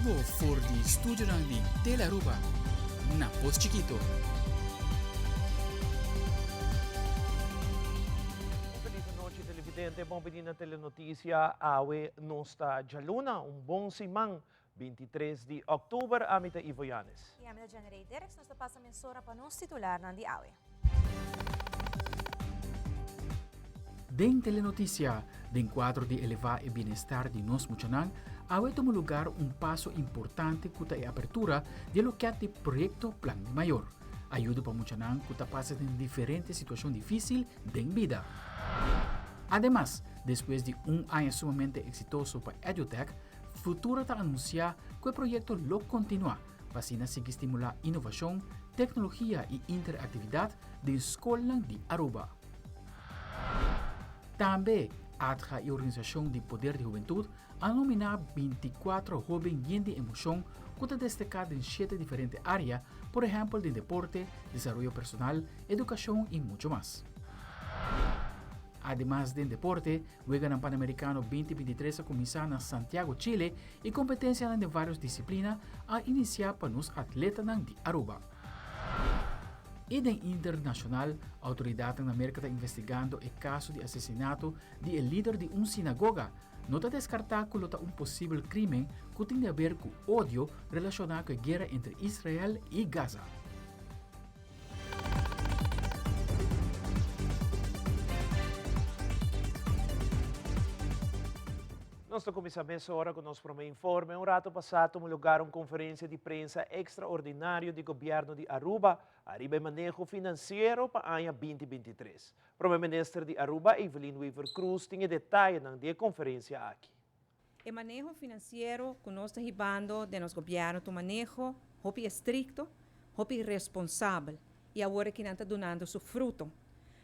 bibo for di studionan di Tele Aruba na Pos Chikito. Un feliz anochi televidente, bon bini na Telenoticia. Awe nos ta djaluna, un bon siman, 23 di october. Ami ta Ivo Yanes. Y ami ta Jenny Derks, nos ta pasa mesora pa nos titularnan di awe. Den Telenoticia, den cuadro di eleva e bienestar di nos muchanan, awe tuma lugar un paso importante cu ta e apertura di e loket di Proyecto Plan di Mayor, ayudo pa muchanan cu ta pasa den diferente situacion dificil den bida. Ademas, despues di un aña sumamente exitoso pa EduTech, Futura ta anuncia cu e proyecto lo continua pa asina sigui stimula innovacion, tecnologia y interactividad den scolnan di Aruba. Tambe, ATGA y Organisacion di Poder di Hubentud a nomina 24 hoben yen di emocion cu ta destaca den shete diferente area, por ehempel den deporte, desaroyo personal, educacion y mucho mas. Ademas den deporte, Weganan Panamericano 2023 a cuminsa na Santiago, Chile y competencianan den varios disciplina a inicia pa nos atletanan di Aruba. Y den internacional, autoridadnan na Merca ta investigando e caso di asesinato di e lider di un sinagoga. No ta descarta cu lo ta un posibel crimen cu tin di haber cu odio relaciona cu e guera entre Israel y Gaza. Nos ta cuminsa mesora cu nos prome informe. Un rato pasa tuma lugar un conferencia di prensa extraordinario di Gobierno di Aruba ariba e maneho financiero pa aña 2023. Prome Minister di Aruba, Evelyn Wever-Croes, tin e detayenan di e conferencia aki. E maneho finansiero ku nos ta hibando den nos gobièrnu ta un maneho hopi estrikto, hopi responsabel i awor aki nan ta dunando su fruto.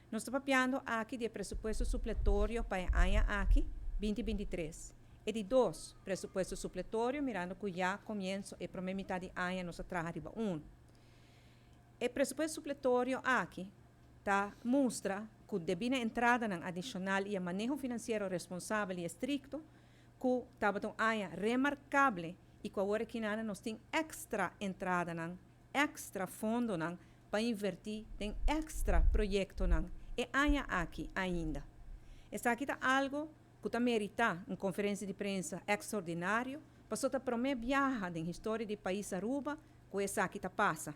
Nos ta papiando aki di e presupuesto supletorio pa e aña aki, 2023. E di dos presupuesto supletorio mirando ku ya komienso e promé mitad di aña nos a traha riba un. E presupuesto supletorio aki ta mustra ku debí na entradanan adishonal i e maneho finansiero responsabel i estrikto, ku tabata un aña remarkable i ku awor ekinana nos tin èkstra entradanan, èkstra fondonan pa invertí den èkstra proyektonan e aña aki ainda. Esaki ta algu ku ta meritá un konferensia di prensa ekstraordinario, pasobra ta promé biaha den historia di pais Aruba ku esaki ta pasa.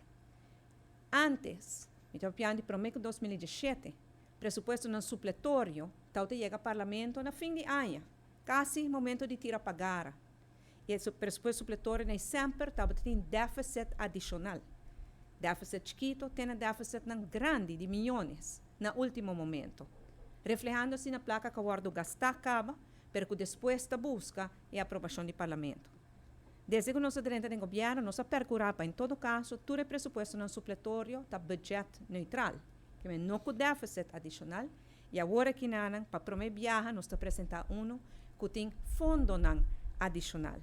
Antes, mi ta papiando di promé ku 2017, presupuestonan supletorio tawata yega Parlamento na fin di aña, kasi momento di tira pa gara. I e presupuesto supletorio nei semper tabata tin deficit adishonal, deficit chikito te na deficitnan grandi di miyones na ultimo momento, reflehando asina plaka ku a wòrdu gastá kaba pero ku despues ta buska e aprobashon di Parlamento. Desde ku nos a drenta den gobièrnu nos a perkurá pa en todo kaso tur e presupuestonan supletorio ta budget neutral, ke men no ku deficit adishonal, i awor akinanan pa promé biaha nos ta presentá unu ku tin fondonan adishonal.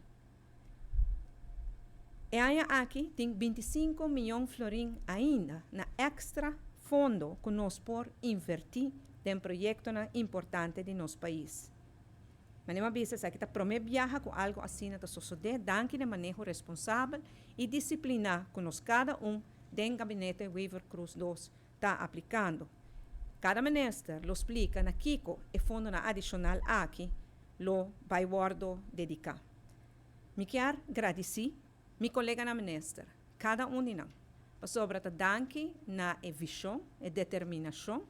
E aña aki tin 25 miyon florin ainda na èkstra fondo ku nos por invertí den proyektonan importante di nos pais. Manera mi a bisa, esaki ta promé biaha ku algu asina ta sosodé danki na e maneho responsabel i disipliná ku nos kada un den Gabinete Wever-Croes dos ta aplikando. Kada minister lo splika na kiko e fondonan adishonal aki lo bai wòrdu dediká. Mi kier gradisí mi koleganan minister, kada un di nan, pasobra ta danki na e vishon, e determinashon,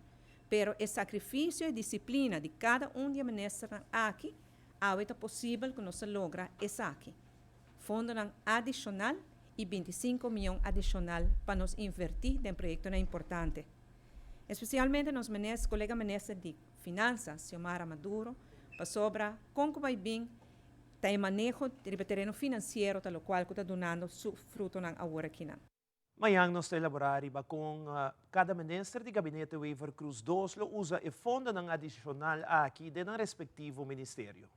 Pero e sacrificio y disciplina di cada un di e ministernan aki, awe ta posibel cu nos a logra esaki. Fondonan adicional y 25 miyon adicional pa nos inverti den proyectonan importante. Especialmente nos minister, colega minister di Finanzas, Xiomara Maduro, pasobra con cu bay bin ta e maneho riba tereno financiero ta locual cu ta dunando su frutonan awor akinan. Mañan nos ta elaborá riba kon kada minister di Gabinete Wever-Croes dos lo usa e fondonan adishonal aki den nan respektivo ministerio.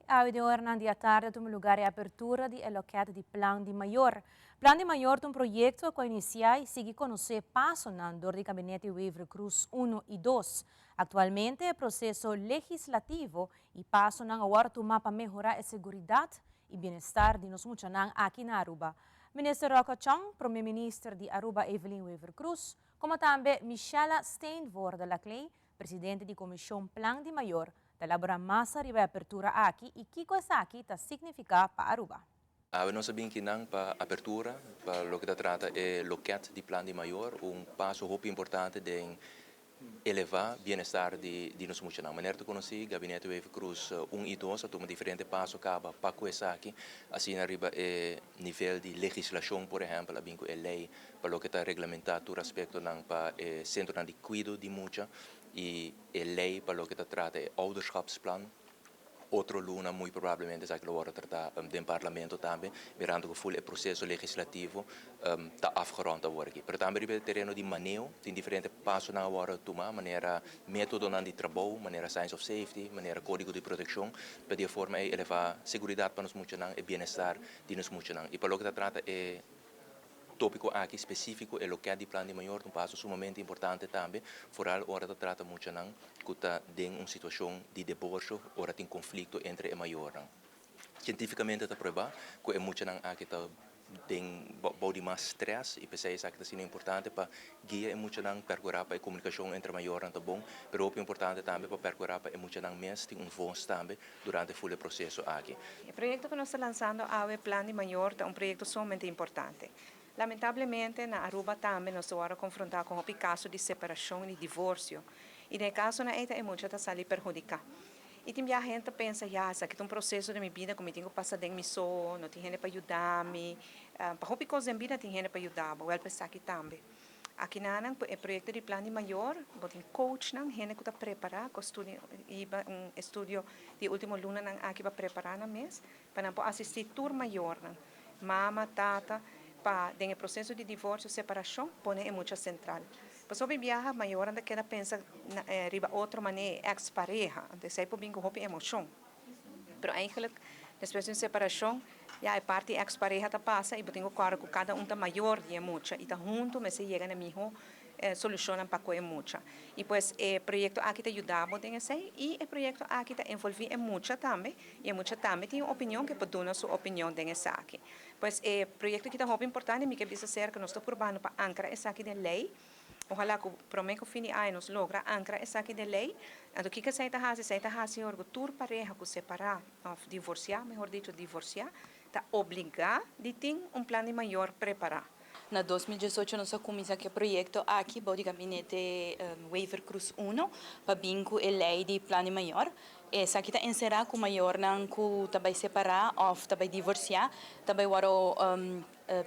Awe den oranan di atardi a tuma lugar e apertura di e loket di Plan di Mayor. Plan di Mayor ta un proyekto ku a inisiá i sigui konosé pasonan dor di Gabinete Wever-Croes uno i dos. Aktualmente e proseso legislativo i pasonan a wòrdu tumá pa mehorá e seguridat. y bienestar di nos muchanan aki na Aruba. Minister Rocco Tjon, Prome Minister di Aruba Evelyn Wever-Croes, como tambe Michella Steenvoorde-Laclé, Presidente di Comision Plan di Mayor, ta elabora mas riba e apertura aki y kico esaki ta significa pa Aruba. Awe nos a bin akinan pa apertura, pa loke ta trata e loket di Plan di Mayor, un paso hopi importante di eleva bienestar di nos muchanan. Manera ta conoci, Gabinete Wever-Croes 1 y 2 a tuma diferente paso caba pa cu esaki, asina riba e nivel di legislacion, por ehempel, a bin cu e ley pa loke ta reglamenta tur aspectonan pa e centro di cuido di mucha y e ley pa loke ta trata e ouderschapsplan. Otro luna, muy probablemente, esaki lo wordo trata den parlamento tambe, mirando cu full e proceso legislativo ta afgerond awor aki. Pero tambe riba tereno di maneho, tin diferente pasonan awor tuma, manera metodonan di trabou, manera signs of safety, manera codigo di proteccion, pa di forma ey eleva seguridad pa nos muchanan y bienestar di nos muchanan. Y pa loke ta trata e topico aki specifico, e loket di Plan di Mayor, un paso sumamente importante tambe, vooral ora ta trata muchanan cu ta den un situacion di divorcio, ora tin conflicto entre e mayornan. Cientificamente ta proba cu e muchanan aki ta den bou di mas stress y p'esey esaki ta asina importante pa guia e muchanan, percura pa e comunicacion entre mayornan ta bon, pero hopi importante tambe pa percura pa e muchanan mes tin un voz tambe durante e proceso aki. E proyecto cu nos ta lansando, e Plan di Mayor, ta un proyecto sumamente importante. Lamentablemente, na Aruba tambe nos ta awor confronta cu un caso di separacion y divorcio. Y den casonan ey e mucha ta sali perhudica. Y tin biaha hende pensa, ja, esaki ta un proceso di mi bida, cu mi tin cu pasa den mi so, no tin hende pa yuda mi. Pa hopi cos den bida tin hende pa yuda, wel, pa esaki tambe. Aki nan, e proyecto di Plan di Mayor, bo tin coach nan, hende cu ta prepara, cu studio, un estudio di ultimo lunanan aki pa prepara nan mes, pa nan asisti tur mayornan, mama, tata, pa den proceso di divorcio, separacion, pone e mucha central. Pasobra biaha mayornan ta keda pensa riba otro manera, ex pareha, anto esey por bin cu hopi emocion. Pero eigenlijk, despues di un separacion, ja, e parti ex pareha ta pasa y bo tin cu cada un ta mayor di mucha y ta hunto, mas yega na miho solucion pa cu mucha. Y pues e proyecto aki ta yuda den esey y e proyecto aki ta envolvi e mucha tambe y e mucha tambe tin un opinion cu por duna su opinion den esaki. Pues e proyecto aki ta hopi importante, mi kier bisa cu nos ta probando pa ancra esaki den ley. Ohala cu prome cu fin di aña nos logra ancra esaki den ley. Anto kico esey ta hasi? Esey ta hasi ora tur pareha cu separa of divorcia, mihor dicho, divorcia, ta obliga di tin un Plan di Mayor prepara. Na 2018 nos a cuminsa cu e proyecto aki, di gabinete Wever Croes 1, pa bin cu e ley di Plan di Mayor. Esaki ta encera cu mayornan cu ta bay separa of ta bay divorcia, ta bay wordo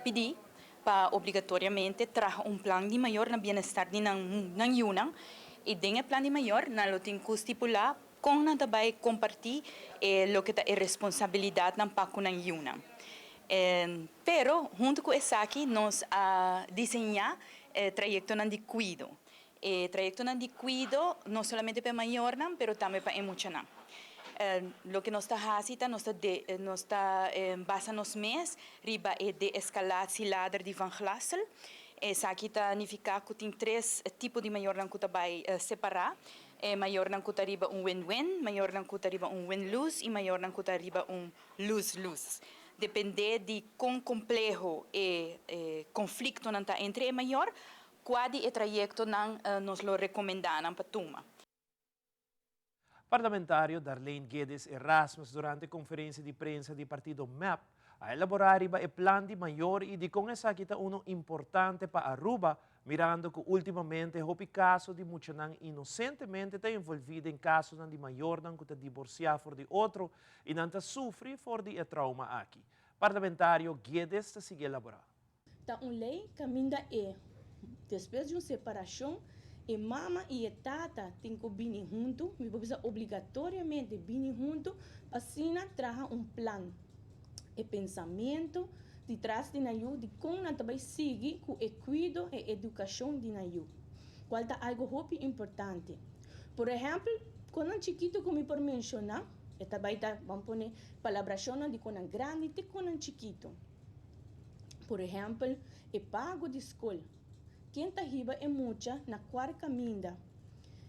pidi pa obligatoriamente traha un Plan di Mayor na bienestar di nan yiunan. Y den e Plan di Mayor, nan lo tin cu stipula con nan ta bay comparti loke ta e responsabilidadnan pa cu nan yiunan. Pero, hunto cu esaki, nos a diseña trayectonan di cuido. Trayectonan di cuido no solamente pa mayornan, pero tambe pa muchanan. Loke nos ta haci, nos ta basa nos mes riba e de-escalatieladder di Van Glassel. Esaki ta significa cu tin tres tipo di mayornan cu ta bay separa. Mayornan cu ta riba un win-win, mayornan cu ta riba un win-lose y mayornan cu ta riba un lose-lose. Depende di con compleho e conflictonan ta entre e mayor, cual di e trayectonan nos lo recomenda pa tuma. Parlamentario Darlene Guedes Erasmus, durante conferencia di prensa di partido MEP, a elabora riba e Plan di Mayor y di con esaki ta uno importante pa Aruba, mirando cu ultimamente hopi caso di muchanan inocentemente ta envolvi den casonan di mayornan cu ta divorcia for di otro y nan ta sufri for di e trauma aki. Parlamentario Guedes ta sigui elabora. Ta un ley caminda e despues di un separacion e mama y e tata tin cu bini hunto, mi por obligatoriamente bini hunto, asina traha un plan. E pensamento di tras di nan yiu, di con nan ta bay sigui cu e cuido y educacion di nan yiu. Cual ta algo hopi importante. Por ehempel, cu chikito cu mi por menciona, e tambe ta, ban pone palabracion di cu grandi y cu chikito. Por ehempel, e pago di scol. Ken ta hiba e mucha na cua caminda.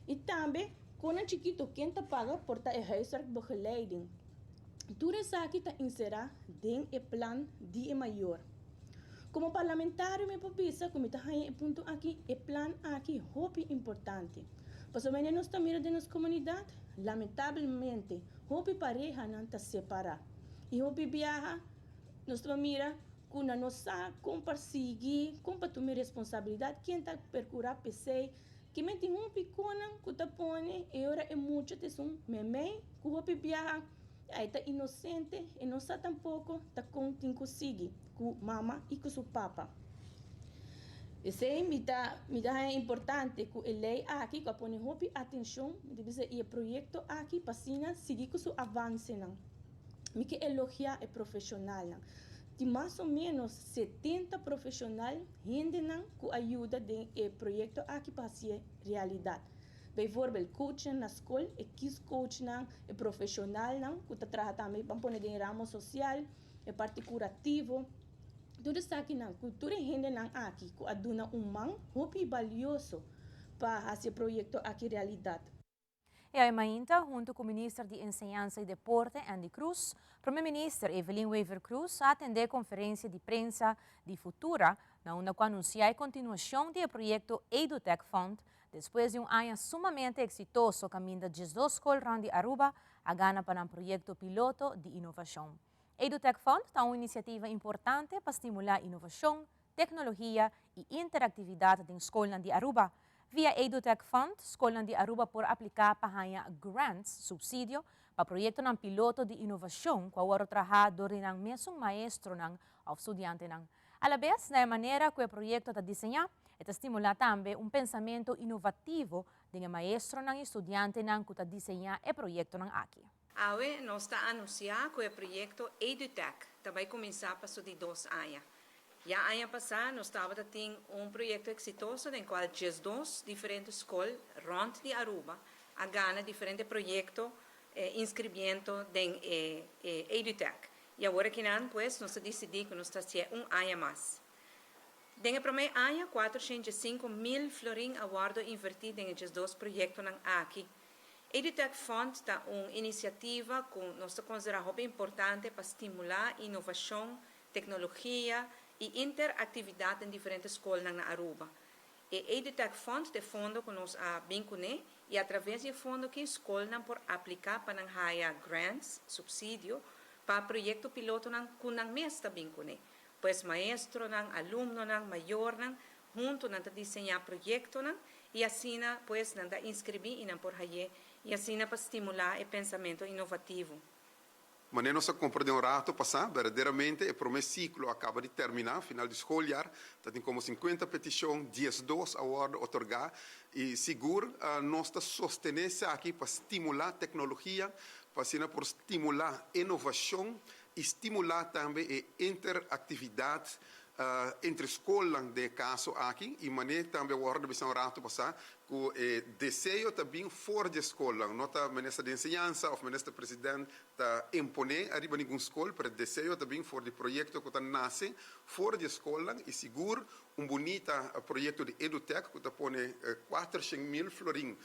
Y tambe, cu chikito, ken ta paga por ta e huiswerkbegeleiding. Tur esaki ta enserá den e plan di e mayor. Komo parlamentario mi por bisa ku mi ta haña e punto aki, e plan aki hopi importante. Pasobra manera nos ta mira den nos komunidat, lamentablemente hopi parehanan ta separá. I hopi biaha nos ta mira ku nan no sa kon pa sigui, kon pa tuma e responsabilidat, ken ta perkurá p'esei. Ki men tin hopi konan ku ta pone e ora e mucha ta esun meimei ku hopi biaha ya e ta inosente, e no sa tampoko ta kon tin ku sigui ku mama i ku su papa. Esei mi ta mi ta haña importante ku e lei aki ku a pone hopi atenshon, mi ta bisa i e proyekto aki pa asina sigui ku su avansenan. Mi ke elogiá e profeshonalnan. Tin mas o ménos 70 profeshonal, hendenan ku a yuda den e proyekto aki pa hasié realidat. Bijvoorbeeld coachnan na skol, e kiescoachnan, e profeshonalnan ku ta traha tambe ban pone den e ramo sosial, e parti kurativo. Tur esakinan ku tur e hendenan aki ku a duna un man hopi balioso pa hasi e proyekto aki realidat. E awe mainta, hunto cu Minister di Enseñansa y Deporte, Endy Croes, Prome Minister Evelyn Wever-Croes a atende conferencia di prensa di Futura, na unda cu anuncia e continuacion di e proyecto EduTech Fund, despues di un aña sumamente exitoso caminda 12 scol rond di Aruba a gana pa nan proyecto piloto di innovacion. EduTech Fund ta un iniciativa importante pa stimula innovacion, tecnologia y interactividad den scolnan di Aruba. Via EduTech Fund, scolnan di Aruba por aplica pa haya grants, subsidio, pa proyectonan piloto di innovacion cu a traha door di nan mesun maestronan of studiantenan. A la vez, na manera cu e proyecto ta diseña, ta stimula tambe un pensamento innovativo di maestronan y studiantenan cu ta diseña e proyectonan aki. Awe nos ta anuncia cu e proyecto EduTech tambe ta cuminsa pa di 2 aña. Ya aña pasa nos tabata tin un proyecto exitoso den cual 12 diferente scol rond di Aruba a gana diferente proyecto inscribiendo den EduTech. Y awor aki nan, pues, nos a dicidi cu nos ta haci un aña mas. Den e prome aña, 405 mil florin a wordo inverti den e dos proyectonan aki. EduTech Fund ta un iniciativa cu nos ta considera hopi importante pa stimula innovacion, tecnologia y interactividad den diferente scol na Aruba. E EduTech Fund ta fondo cu nos a bin cune y atraves di e fondo cu scolnan por aplica pa nan haya grants, subsidio, pa proyecto pilotonan cu nan mes ta bin cune. Pues maestronan, alumnonan, mayornan, hunto nan ta diseña proyectonan y asina pues nan ta inscribi y nan por haya y asina pa stimula e pensamento innovativo. Manera nos a comprende un rato pasa, berdaderamente e prome ciclo a caba di termina, final di schooljaar, dat tin como 50 peticion, 12 a wordo otorga y sigur nos ta sostene aki pa stimula tecnologia, pa asina por stimula innovacion y stimula tambe e interactividad entre scol den caso aki y manera tambe a wordo bisa un rato pasa cu e deseo tambe for di scol, no ta minister di enseñansa of minister president ta impone ariba ningun scol, pero deseo tambe for di proyecto cu ta nace for di scol y sigur un bunita proyecto di EduTech cu ta pone 400 mil florin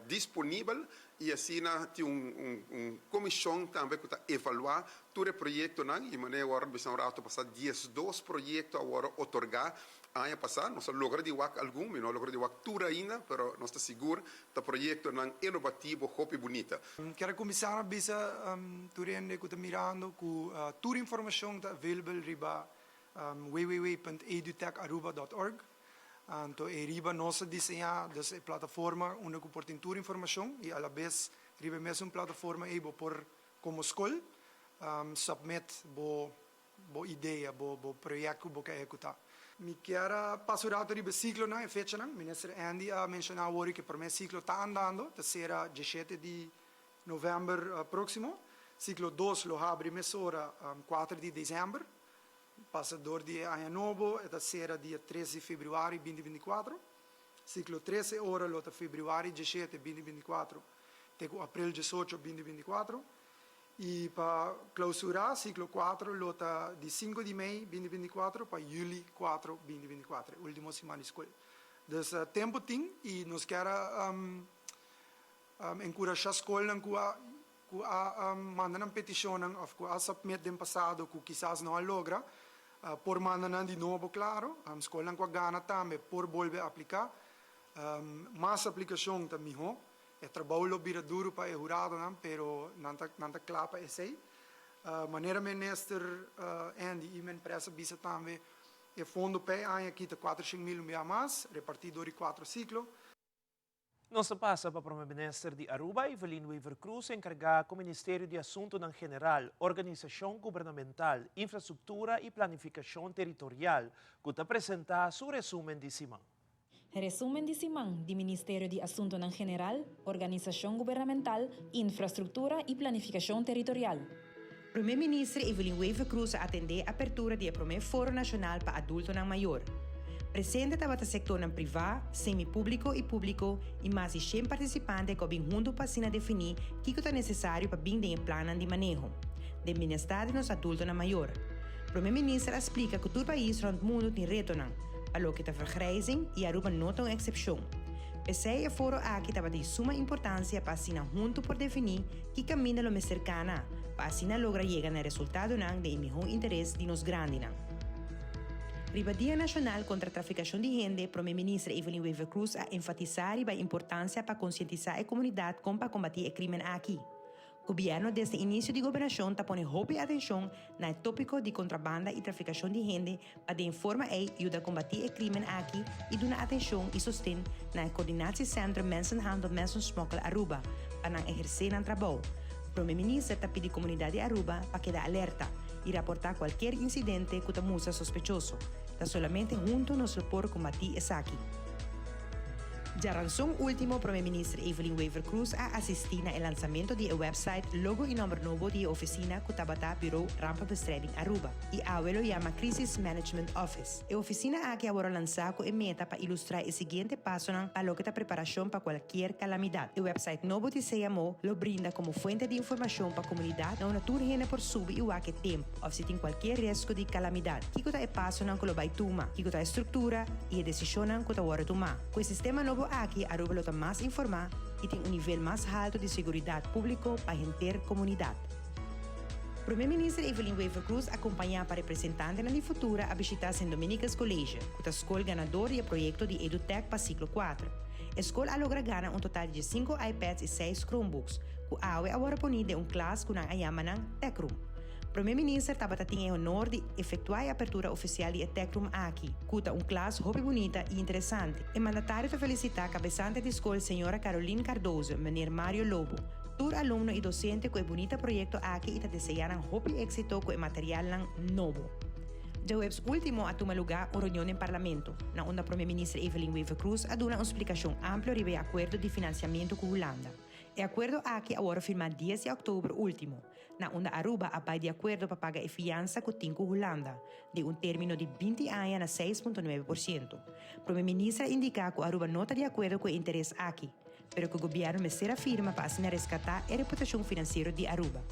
disponibel y asina tin un comision tambe cu ta evalua tur e proyectonan y manera awor bisa un rato pasa 12 proyecto awor otorga aña pasa. Nos a logra di wak algun, no logra di wak tur ainda, pero nos ta sigur ta proyectonan innovativo hopi bunita. Kier cuminsa bisa tur hende cu ta mirando cu tur informacion ta available riba www.edutecharuba.org. Anto, e riba nos a diseña e plataforma unda cu por tin tur informacion y a la vez riba mesun plataforma ey bo por como scol submit bo idea, bo proyecto bo kier ehecuta. Mi kier pasa rato riba ciclonan, e fechanan. Minister Endy a menciona awor cu e prome ciclo ta andando, ta cera 17 di november proximo. Ciclo 2 lo habri mesora 4 di december. Pasa door di aña nobo, ta cera dia 3 di februari 2024. Ciclo 3 ora lo ta februari 17 2024, te april 18 2024. Y pa clausura, ciclo 4 lo ta di 5 di mei 2024 pa juli 4 2024, ultimo siman di scol. Dus tempo tin y nos kier encurasha scol cu ku a manda nan petishonnan òf ku a submit den pasado ku kisas no a logra, por manda nan di nobo klaro. Skolnan ku a gana tambe por bolbe apliká. Mas aplikashon ta mihó. E trabou lo bira duru pa e huradonan, pero nan ta nan ta kla pa esei. Manera Minister Andy i men pres a bisa tambe, e fondo p'e aña aki ta kuatershen mil un bia mas, repartí dor di kuatro siklo. Nos ta pasa pa Prome Minister di Aruba, Evelyn Wever-Croes, encarga cu Ministerio di Asuntonan General, Organisacion Gubernamental, Infrastructura y Planificacion Territorial, cu ta presenta su resumen di siman. Resumen di siman di Ministerio di Asuntonan General, Organisacion Gubernamental, Infrastructura y Planificacion Territorial. Prome Minister Evelyn Wever-Croes a atende apertura di e prome Foro Nacional pa Adultonan Mayor. Presente tabata sectornan priva, semi-publico y publico y mas di shen participante cu a bin hunto pa asina defini kico ta necesario pa bin den e plannan di maneho den bienestar di nos adultonan mayor. Prome Minister a splica cu tur pais rond mundo tin retonan pa loke ta vergrijzing y Aruba no ta un excepcion. P'esey e foro aki tabata di suma importancia pa asina hunto por defini Ki kaminda lo mester kana pa asina logra yega na resultadonan den e mihó interes di nos grandinan? Riba Dia Nashonal kontra Trafikashon di Hende, Prome Minister Evelyn Wever-Croes a enfatisá riba e importansia pa konsientisá e komunidat kon pa kombatí e krímen aki. Gobièrnu desde inisio di gobernashon ta pone hopi atenshon na e tópiko di kontrabanda i trafikashon di hende pa den forma ei yuda kombatí e krímen aki i duna atenshon i sosten na e Coördinatiecentrum Mensenhandel Mensensmokkel Aruba pa nan ehersé nan trabou. Prome Minister ta pidi komunidat di Aruba pa keda alerta i raportá kualkier insidente ku ta mustra sospechoso. Ta solamente hunto nos lo por kombatí esaki. Djaranson ultimo Prome Minister Evelyn Wever-Croes a asisti na e lansamento di e website, logo y nomber nobo di e oficina cu tabata Bureau Rampenbestrijding Aruba y awe lo yama Crisis Management Office. E oficina aki a worde lansa cu e meta pa ilustra e siguiente pasonan pa loke ta preparacion pa cualkier calamidad. E website nobo di CMO lo brinda como fuente di informacion pa comunidad na unda tur hende por subi y wak e tempo of si tin cualkier riesgo di calamidad, kico ta e pasonan cu lo bay tuma, kico ta e structura y e decisionnan cu ta worde tuma. Ku e sistema nobo aki Aruba lo ta mas informá i tin un nivel mas haltu di seguridat públiko pa henter komunidat. Prome Minister Evelyn Wever-Croes akompañá pa representantenan di Futura a bishitá Sint Dominicus College, ku ta skol ganador di e proyekto di EduTech pa siklo kuater. E skol a logra gana un total di diesinku iPads i seis Chromebooks, ku awe a wòrdu poní den un klas ku nan a yama nan Tech Room. Prome Minister tabata tin e honor di efectua e apertura oficial di e Tech Room aki, cu ta un klas hopi bunita y interesante. E mandatario ta felicita cabesante di scol Señora Caroline Cardozo, Meneer Mario Lobo, tur alumno y docente cu e bunita proyecto aki y ta desea nan hopi exito cu e materialnan nobo. Djaweps ultimo a tuma luga un reunion den Parlamento, na unda Prome Minister Evelyn Wever-Croes a duna un splicacion amplio riba e acuerdo di financiamento cu Hulanda. E acuerdo aki a worde firma dies di october ultimo. na unda Aruba a bai di akuerdo pa paga e fiansa ku tin ku Hulanda, den un término di 20 aña na 6.9%. Prome Minister a indiká ku Aruba no ta di akuerdo ku e interes aki, pero ku gobièrnu mester a firma pa asina reskatá e reputashon finansiero di Aruba.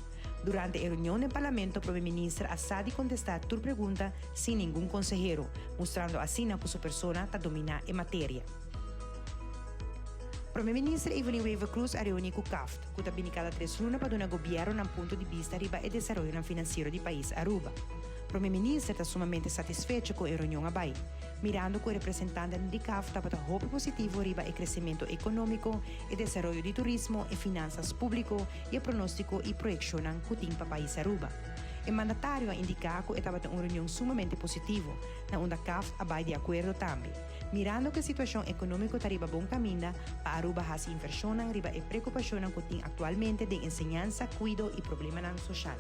Durante e reunion den Parlamento Prome Minister a sa di kontestá tur pregunta sin ningun konsehero, mustrando asina ku su persona ta dominá e materia. Prome Minister Evelyn Wever-Croes a reuni ku CAFT. ku ta bini kada tres luna pa duna gobièrnu nan punto di bista riba e desaroyonan finansiero di pais Aruba. Prome Minister ta sumamente satisfecho ku e reunion a bai, mirando ku e representantenan di CAF tabata hopi positivo riba e kresementu ekonómiko, e desaroyo di turismo, e finansas públiko i e pronóstiko i proyekshonnan ku tin pa pais Aruba. E mandatario a indiká ku e tabata un reunion sumamente positivo, na unda CAF a bai di akuerdo tambe. Mirando ku e situashon ekonómiko ta riba bon kaminda, pa Aruba hasi invershonnan riba e preokupashonnan ku tin aktualmente den enseñansa, kuido i problemanan soshal.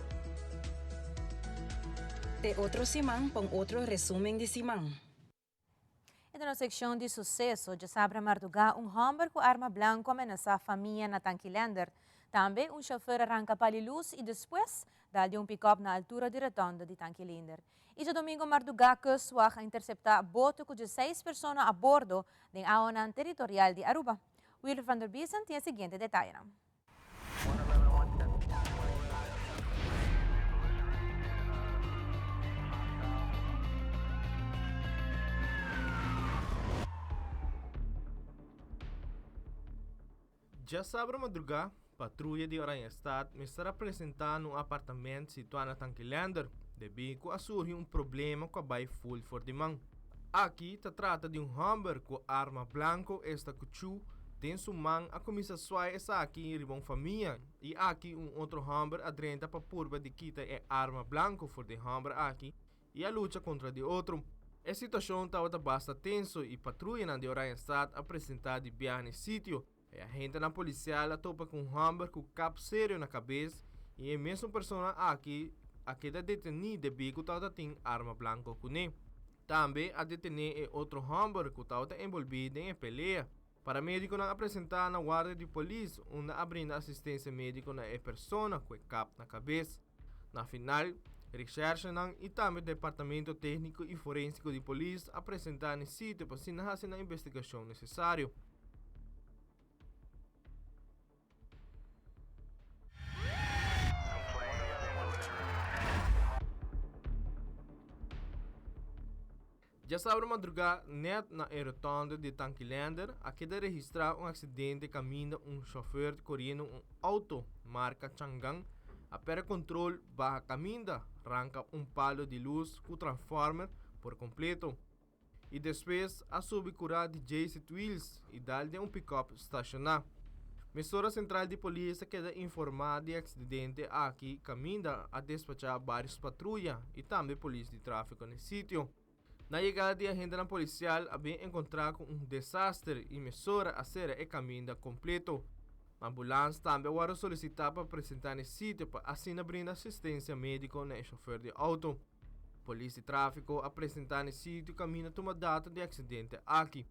Te otro siman pa un otro resumen di siman. E den nos sekshon di suseso, djasabra mardugá un hòmber ku arma blanku a menasá famia na Tanki Leendert. Tambe un shofèr a ranka pali lus i despues dal di un pikòp na altura di retònde di Tanki Leendert. I djadomingo mardugá Kustwacht a interseptá boto ku djeseis persona a bordo den awanan teritorial di Aruba. Wilfred van der Biesen tin e siguiente detayenan. Djasabra madrugá. Patruya di Oranjestad mester a presentá na un apartament situá na Tankilander, debí ku a surgi un problema ku a bai ful for di man. Aki ta trata di un hòmber ku arma blanko esta kuchú den su man a kuminsá swai esaki riba un famia i aki un otro hòmber a drenta pa purba di kita e arma blanko for di e hòmber aki i a lucha kontra di otro. E situashon tabata basta tenso i patruyanan di Oranjestad a presentá di biaha na e sitio. E agentenan polisial a topa ku un hòmber ku kap serio na kabes i e mesun persona aki a keda detení debí ku tabata tin arma blanko kuné. Tambe a detené e otro hòmber ku tabata enbolbí den e pelea. Paramedikonan a presentá na warda di polis unda a brinda asistensia médiko na e persona ku e kap na kabes. Na final, Recherchenan i tambe Departamento Tékniko i Forensiko di Polis a presentá na e sitio pa asina hasi nan investigashon nesesario. Djasabra madrugá nèt na e rotonde di Tankilander a keda registrá un aksidente kaminda un shòfer koriendo un outo marka Changan a pèrdè kontrol baha kaminda ranka un palo di lus ku transformer por kompleto i despues a subi kurá di Jaycee Twills i dal den un pikòp stashoná. Mesora sentral di polis a keda informá di e aksidente aki kaminda a despachá vários patruya i tambe polis di tráfiko na e sitio. Na yegada di agentenan polisial a bin enkontrá ku un desaster i mesora a sera e kaminda kompleto. Ambulans tambe a wòrdu solisitá pa presentá na e sitio pa asina brinda asistensia médiko na e shofèr di outo. Polis di tráfiko a presentá na e sitio kaminda tuma dato di e aksidente aki.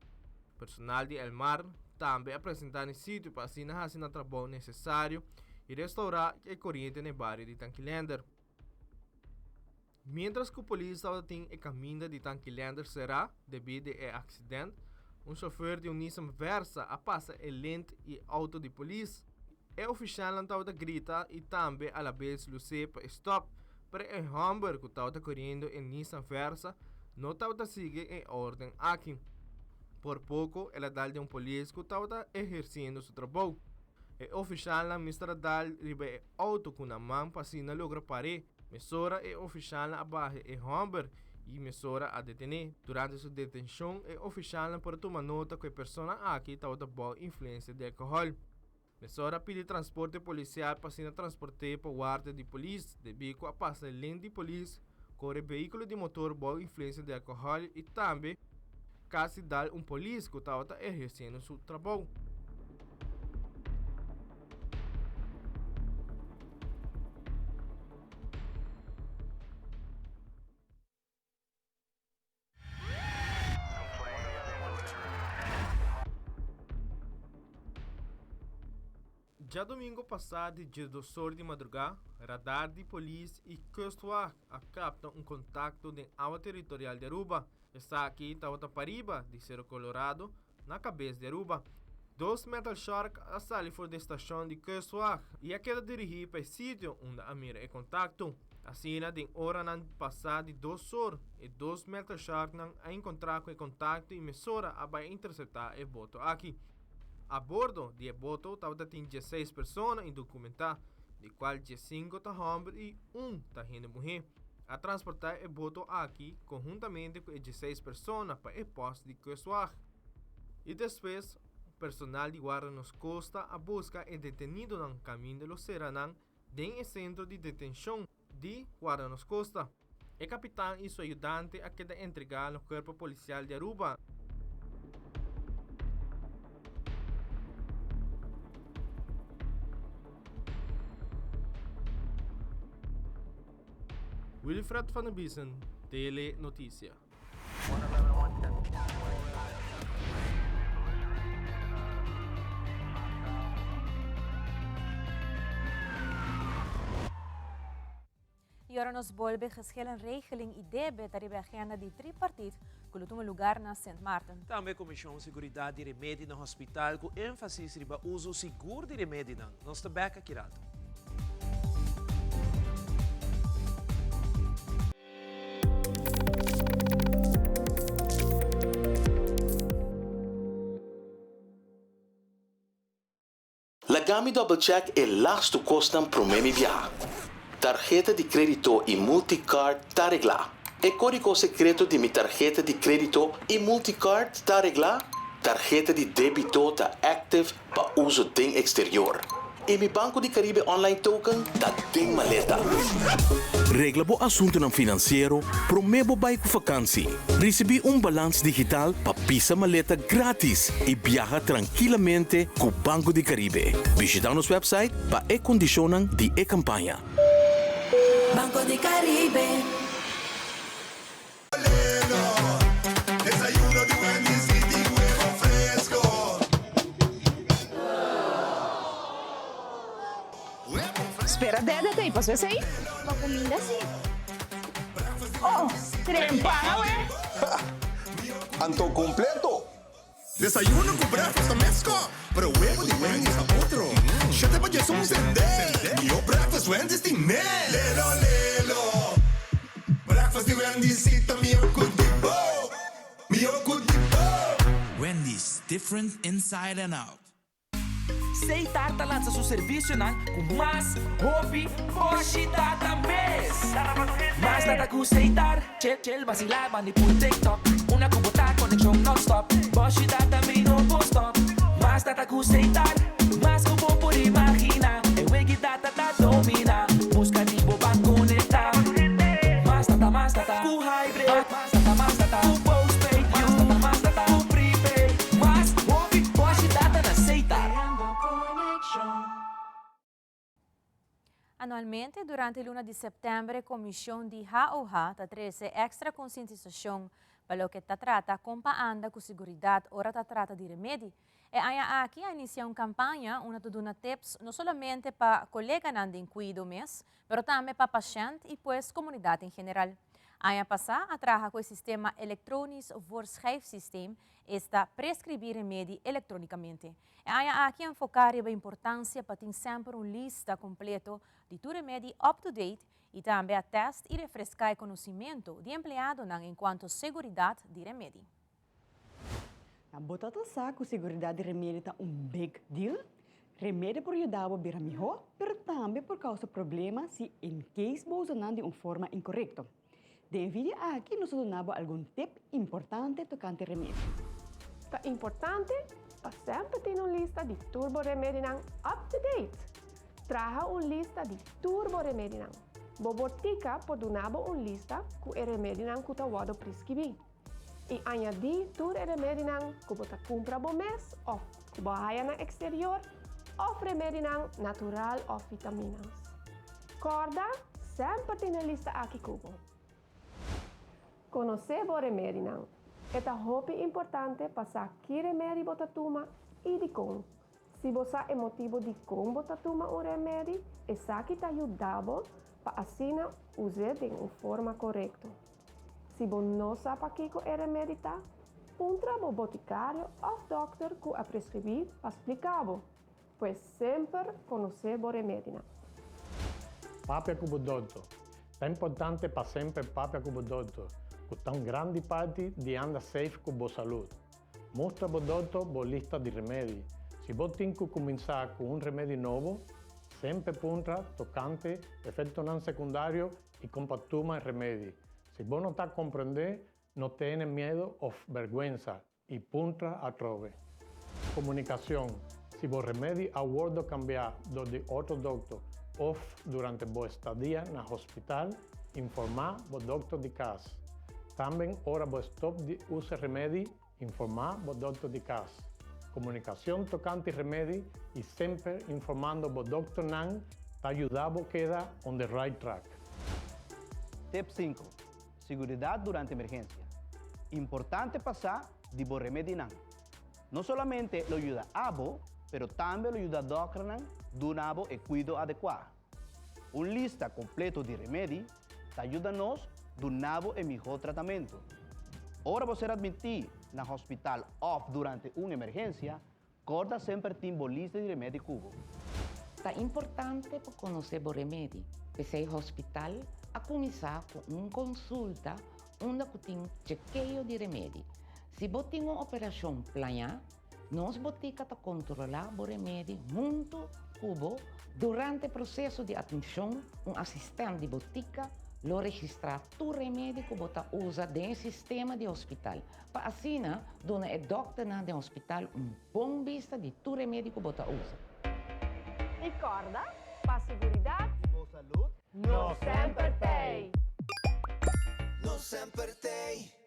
Personal di Elmar tambe a presentá na e sitio pa asina hasi nan trabou nesesario i restourá e koriente na e bario di Tankilender. Miéntras ku polis tabata tin e kaminda di Tankilender será debí di e aksident, un shofèr di un Nissan Versa a pasa e lent i e outo di polis. E ofisialnan tabata grita i tambe alabes lus'é pa e stòp, pero e hòmber ku tabata koriendo e Nissan Versa no tabata sigui e órden aki. Por poko el a dal den un polis ku tabata ehersiendo su trabou. E ofisialnan mester a dal riba e outo ku nan man pa asina logra par'é. Mesora e ofisialnan a baha e hòmber i mesora a detené. Durante su detenshon e ofisialnan por a tuma nota ku e persona aki tabata bou influensia di alkohòl. Mesora a pidi transporte polisial pa asina transport'é pa warda di polis debí ku a pasa lent di polis kore vehíkulo di motor bou influensia di alkohòl i tambe kasi dal un polis ku tabata ehersiendo su trabou. Djadomingo pasá di djesdosor di madrugá, radar di polis i Kustwacht a kapta un kontakto den awa teritorial di Aruba. Esaki tabata pariba di Cerro Colorado na kabes di Aruba. Dos metal shark a sali for di e stashon di Kustwacht i a keda dirigí pa e sitio unda a mira e kontakto. Asina den oranan pasá di dosor e dos metal sharknan a enkontrá ku e kontakto i mesora a bai interseptá e boto aki. A bordo di e boto tabata tin dieseis persona indokumentá, di kual diesinko ta hòmber i un ta hende muhé. A transportá e boto aki konhuntamente ku e dieseis persona pa e pòst di Kustwacht. I despues personal di Guarda Nos Costa a buska e detenidonan kaminda lo sera nan den e sentro di detenshon di Guarda Nos Costa. E kapitan i su ayudante a keda entregá na Kuerpo Polisial di Aruba. Wilfred van der Biesen, Tele Noticia. Y ora nos bolbe geschillenregeling y debe ta riba e agenda di tripartiet cu lo tuma lugar na Sint Maarten. Tambe Comision Seguridad di Remedi na Hospital cu enfasis riba uso sigur di remedinan. Nos ta bek aki rato. Laga mi double check e lastu kosnan promé mi biaha. Tarheta di krédito i multicard ta reglá. E kódigo sekreto di mi tarheta di krédito i multicard ta reglá. Tarheta di débito ta active pa uso den eksterior. I mi Banco di Caribe online token ta den maleta. Regla bo asuntunan finansiero promé bo bai ku fakansi. Risibí un balans digital pa pisa maleta grátis i biaha trankilamente ku Banco di Caribe. Bishitá nos website pa e kondishonnan di e kampaña. Banco di Caribe. Spera dede ta y paso esey. Bo cuminda si. Oh, trempan awe. Anto completo. Desayuno cu breakfast ta mesco, pero webo di Wendy's ta otro. Shete pa djesun sende, mihó breakfast Wendy's tin ne. Lelo lelo, breakfast di Wendy's si ta mihó cu di bo, mihó cu di bo. Wendy's, different inside and out. Setar ta lansa su servicionan cu mas hopi boshi data mes. Mas data cu Setar, chill chill vacila bandi pul TikTok. Una cu bo ta conexion non stop, boshi data mi no por stop. Mas data cu Setar, mas cu bo por imagina. E wegi data ta domina, busca di bo ban conecta. Mas data, mas data cu hybrid, mas data, mas data cu postpaid, mas data, mas data cu prepaid. Mas hopi boshi data na Setar. Anualmente durante luna di sèptèmber e komishon di HOH ta trese èkstra konsientisashon pa loke ta trata kon pa anda ku siguridat ora ta trata di remedi. E aña aki a inisiá un kampaña unda ta duna tips no solamente pa koleganan den kuido mes, pero tambe pa pashènt i pues komunidat en general. Aña pasá a traha ku e sistema Elektronisch Voorschrijfsysteem, esta preskribí remedi elektrónikamente. E aña aki a enfoká riba importansia pa tin semper un lista kompleto di tur remedi up to date i tambe a tèst i refreská e konosimentu di empleadonan enkuanto seguridat di remedi. Na bo ta ta sa ku seguridat di remedi ta un big deal? Remedi por yuda bo bira mihó, pero tambe por kousa problema si in case bo usa nan di un forma inkorekto. Den e video aki nos ta duna bo algun tip importante tokante remedi. Ta importante pa semper tin un lista di tur bo remedinan up to date. Traha un lista di tur bo remedinan. Bo botika por duna bo un lista ku e remedinan ku ta wòrdu priskibí. I añadí tur e remedinan ku bo ta kumpra bo mes òf ku bo a haya na eksterior òf remedinan natural òf vitaminas. Kòrda semper tin e lista aki ku bo. Konosé bo remedinan. E ta hopi importante pa sa ki remedi bo ta tuma i dikon. Si bo sa e motibu dikon bo ta tuma un remedi, esaki ta yuda bo pa asina us'é den un forma korekto. Si bo no sa pakiko e remedi ta, puntra bo botikario òf dòkter ku a preskribí pa splika bo. Pues semper konosé bo remedinan. Papia ku bo dòkter. Ta importante pa semper papia ku bo dòkter, ku ta un grandi parti di anda safe ku bo salud. Mustra bo dòkter bo lista di remedi. Si bo tin ku kuminsá ku un remedi nobo, semper puntra tokante efektonan sekundario i kon pa tuma e remedi. Si bo no ta komprendé, no tene miedu òf bèrgwensa i puntra atrobe. Komunikashon, Si bo remedi a wòrdu kambiá dor di otro dòkter òf durante bo estadia na hospital, informá bo dòkter di kas. Tamben ora bo stòp di usa remedi, informá bo dòkter di kas. Komunikashon tokante remedi i semper informando bo dòkternan ta yuda bo keda on the right track. Tip sinku, Siguridat durante emergensia. Importante pa sa di bo remedinan. No solamente lo yuda abo, pero tambe lo yuda dòkternan duna bo e kuido adekuá. Un lista kompleto di remedi ta yuda nos duna bo e mihó tratamentu. Ora bo ser admití na hospital òf durante un emergensia, kòrda semper tin bo lista di remedi ku bo. Ta importante pa konosé bo remedi, p'esei hospital a kuminsá ku un konsulta unda ku tin chekeo di remedi. Si bo tin un operashon plañá, Nos botika ta kontrolá bo remedi huntu ku bo durante proseso di atmishon. Un asistènt di botika lo registrá tur remedi ku bo ta usa den e sistema di hospital, pa asina duna e dòkternan den hospital un bon bista di tur remedi ku bo ta usa. I kòrda, pa siguridat di bo salud, nos semper t'ei! Nos semper t'ei!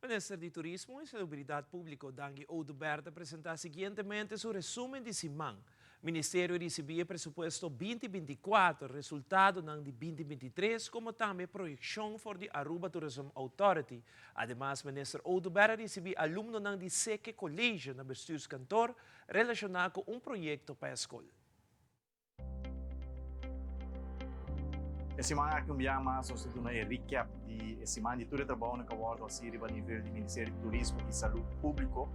Minister di Turismo y Salubridad Publico Dangui Oduber ta presenta siguientemente su resumen di siman. Ministerio a ricibi e presupuesto 2024, resultadonan di 2023 como tambe proyeccion for di Aruba Tourism Authority. Ademas Minister Oduber a ricibi alumnonan di Seke College na Bestuurskantoor relaciona cu un proyecto pa e scol. E siman aki un bia mas nos ta duna e recap di e siman di tur e trabounan ku a wòrdu hasi riba nivel di Ministerio di Turismo i Salú Públiko.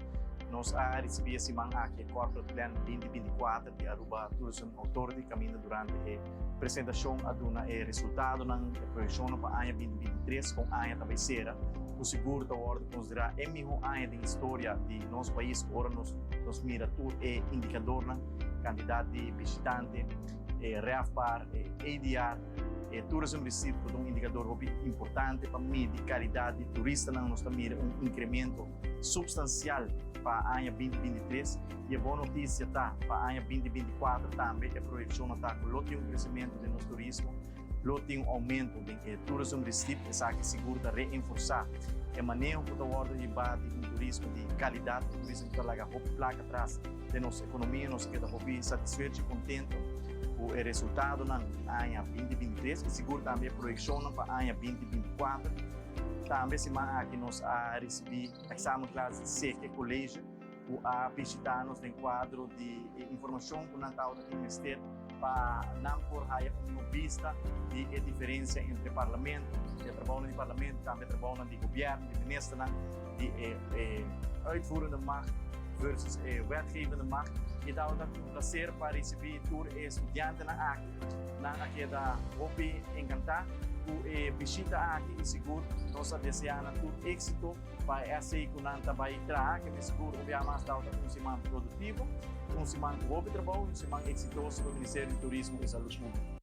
Nos a risibí e siman aki e Corporate Plan 2024 di Aruba Tourism Authority kaminda durante e presentashon a duna e resultadonan, e proyekshonnan pa aña 2023 kon aña ta bai sera, ku sigur ta wòrdu konsiderá e mihó aña den historia di nos pais ora nos nos mira tur e indikadornan. Kantidat di bishitante, e RevPAR, e ADR, e tourism receipt ku ta un indikador hopi importante pa midi kalidat di turistanan. Nos ta mira un inkremento supstansial pa aña 2023 i e bon notisia ta pa aña 2024 tambe e proyekshon ta ku lo tin un kresementu den nos turismo. Lo tin un aumento den e tourism receipt, esaki sigur ta reenforsá e maneho ku ta wòrdu hibá di un turismo di kalidat, un turismo ku ta laga hopi plaka atras den nos ekonomia. Nos a keda hopi satisfecho i kontento ku e resultadonan di aña 2023 i sigur tambe e proyekshonnan pa aña 2024. Tambe siman aki nos a risibí èksamenklas di Seke College ku a bishitá nos den kuadro di e informashon ku nan tabata tin mester pa nan por haya un mihó bista di e diferensia entre parlamento, e trabounan di parlamento, tambe e trabounan di gobièrnu, di ministernan, di e e uitvoerende macht versus e wetgevende macht. I tabata un plaser pa risibí tur e studiantenan aki. Nan a keda hopi enkantá ku e bishita aki i sigur nos a deseá nan tur éksito. Pa e esei ku nan ta bai traha, ke mi sigur un bia mas tabata un siman produktivo, un siman ku hopi trabou i un siman eksitoso pa Ministerio di Turismo i Salud Públiko.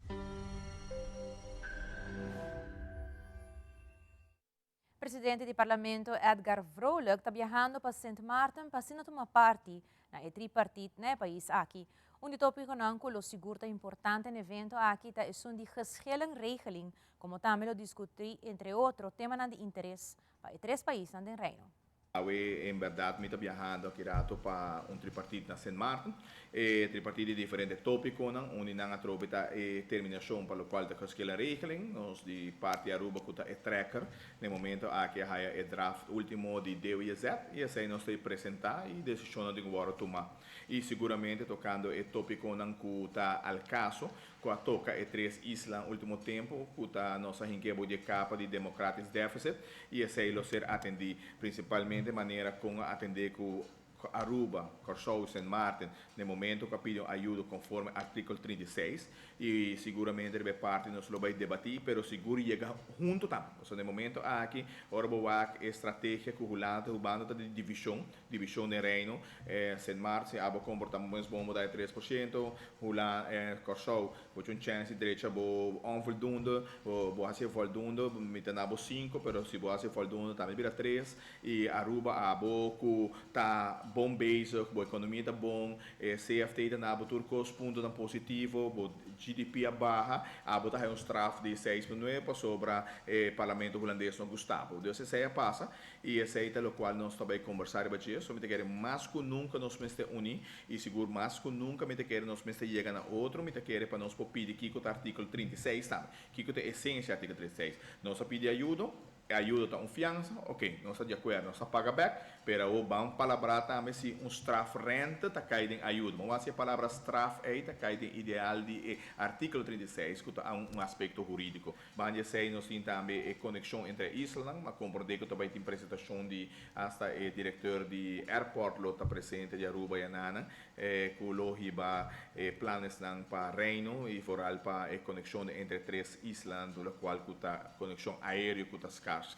Presidente di Parlamento Edgar Vrolijk ta biahando pa Sint Maarten pa asina tuma parti na e tripartit na e pais aki. Un di topiconan cu lo sigur ta importante na evento aki ta esun di geschillenregeling, como tambe lo discuti entre otro temanan di interes pa e tres paisnan den Reino. Awe en berdad mi ta biahando aki rato pa un tripartit na Sint Maarten. E tripartit di diferente topiconan, un di nan atrobe ta e terminacion pa locual ta geschillenregeling. Nos di parti Aruba cu ta e trekker na e momento aki a haya e draft ultimo di DWZ y esey nos ta presenta y decisionnan tin cu wordo tuma. Y siguramente tocando e topiconan cu ta al caso cu a toca e tres islan ultimo tempo cu ta nos a hinke bo di e capa di democratisch deficit y esey lo ser atendi principalmente manera con a atende cu Aruba, Corsou y Sint Maarten den momento cu a pidi un ayudo conforme artikel 36 y siguramente riba e parti nos lo bay debati pero sigur yega hunto tambe pasobra den momento aki ora bo wak e strategia cu Hulanda ta hubando ta di division Divishon den Reino, Sint Maarten, si abo komportá bo mes bon bo ta e 3%, Hula, Kòrsou, bo tin un chèns di drecha bo onvoldoende, bo hasi e voldoende, mi ta na bo sinku, pero si bo hasi e voldoende tambe bira tres, i Aruba abo ku ta bon bezig, bo ekonomia ta bon, e CFT ta na bo tur kos puntonan positivo, bo GDP a baha, abo ta haña un straf di 6,9 pasobra e parlamento hulandes no gusta bo. Dus esei a pasa. I esei ta lokual nos ta bai kombersá riba dje. So mi ta kere mas ku nunka nos mester uní, i sigur mas ku nunka mi ta kere nos mester yega na otro. Mi ta kere pa nos por pidi kiko ta artíkulo 36 tambe. Kiko ta e esensia di artíkulo 36? Nos a pidi ayudo, e ayudo ta un fiansa, oke, nos ta di akuerdo, nos ta paga bèk, pero awor ban palabrá tambe si un strafrente ta kai den ayudo. Bo wak si e palabra straf ei ta kai den ideal di e artíkulo 36 ku ta un aspekto hurídiko. Banda di esei nos tin tambe e konekshon entre e islanan, m'a komprondé ku ta bai tin presentashon di asta e direkteur di airport lo ta presente di Aruba i Anana ku lo hiba e planesnan pa Reino i vooral pa e konekshon entre e tres islanan do lokual ku ta konekshon aereo ku ta skars.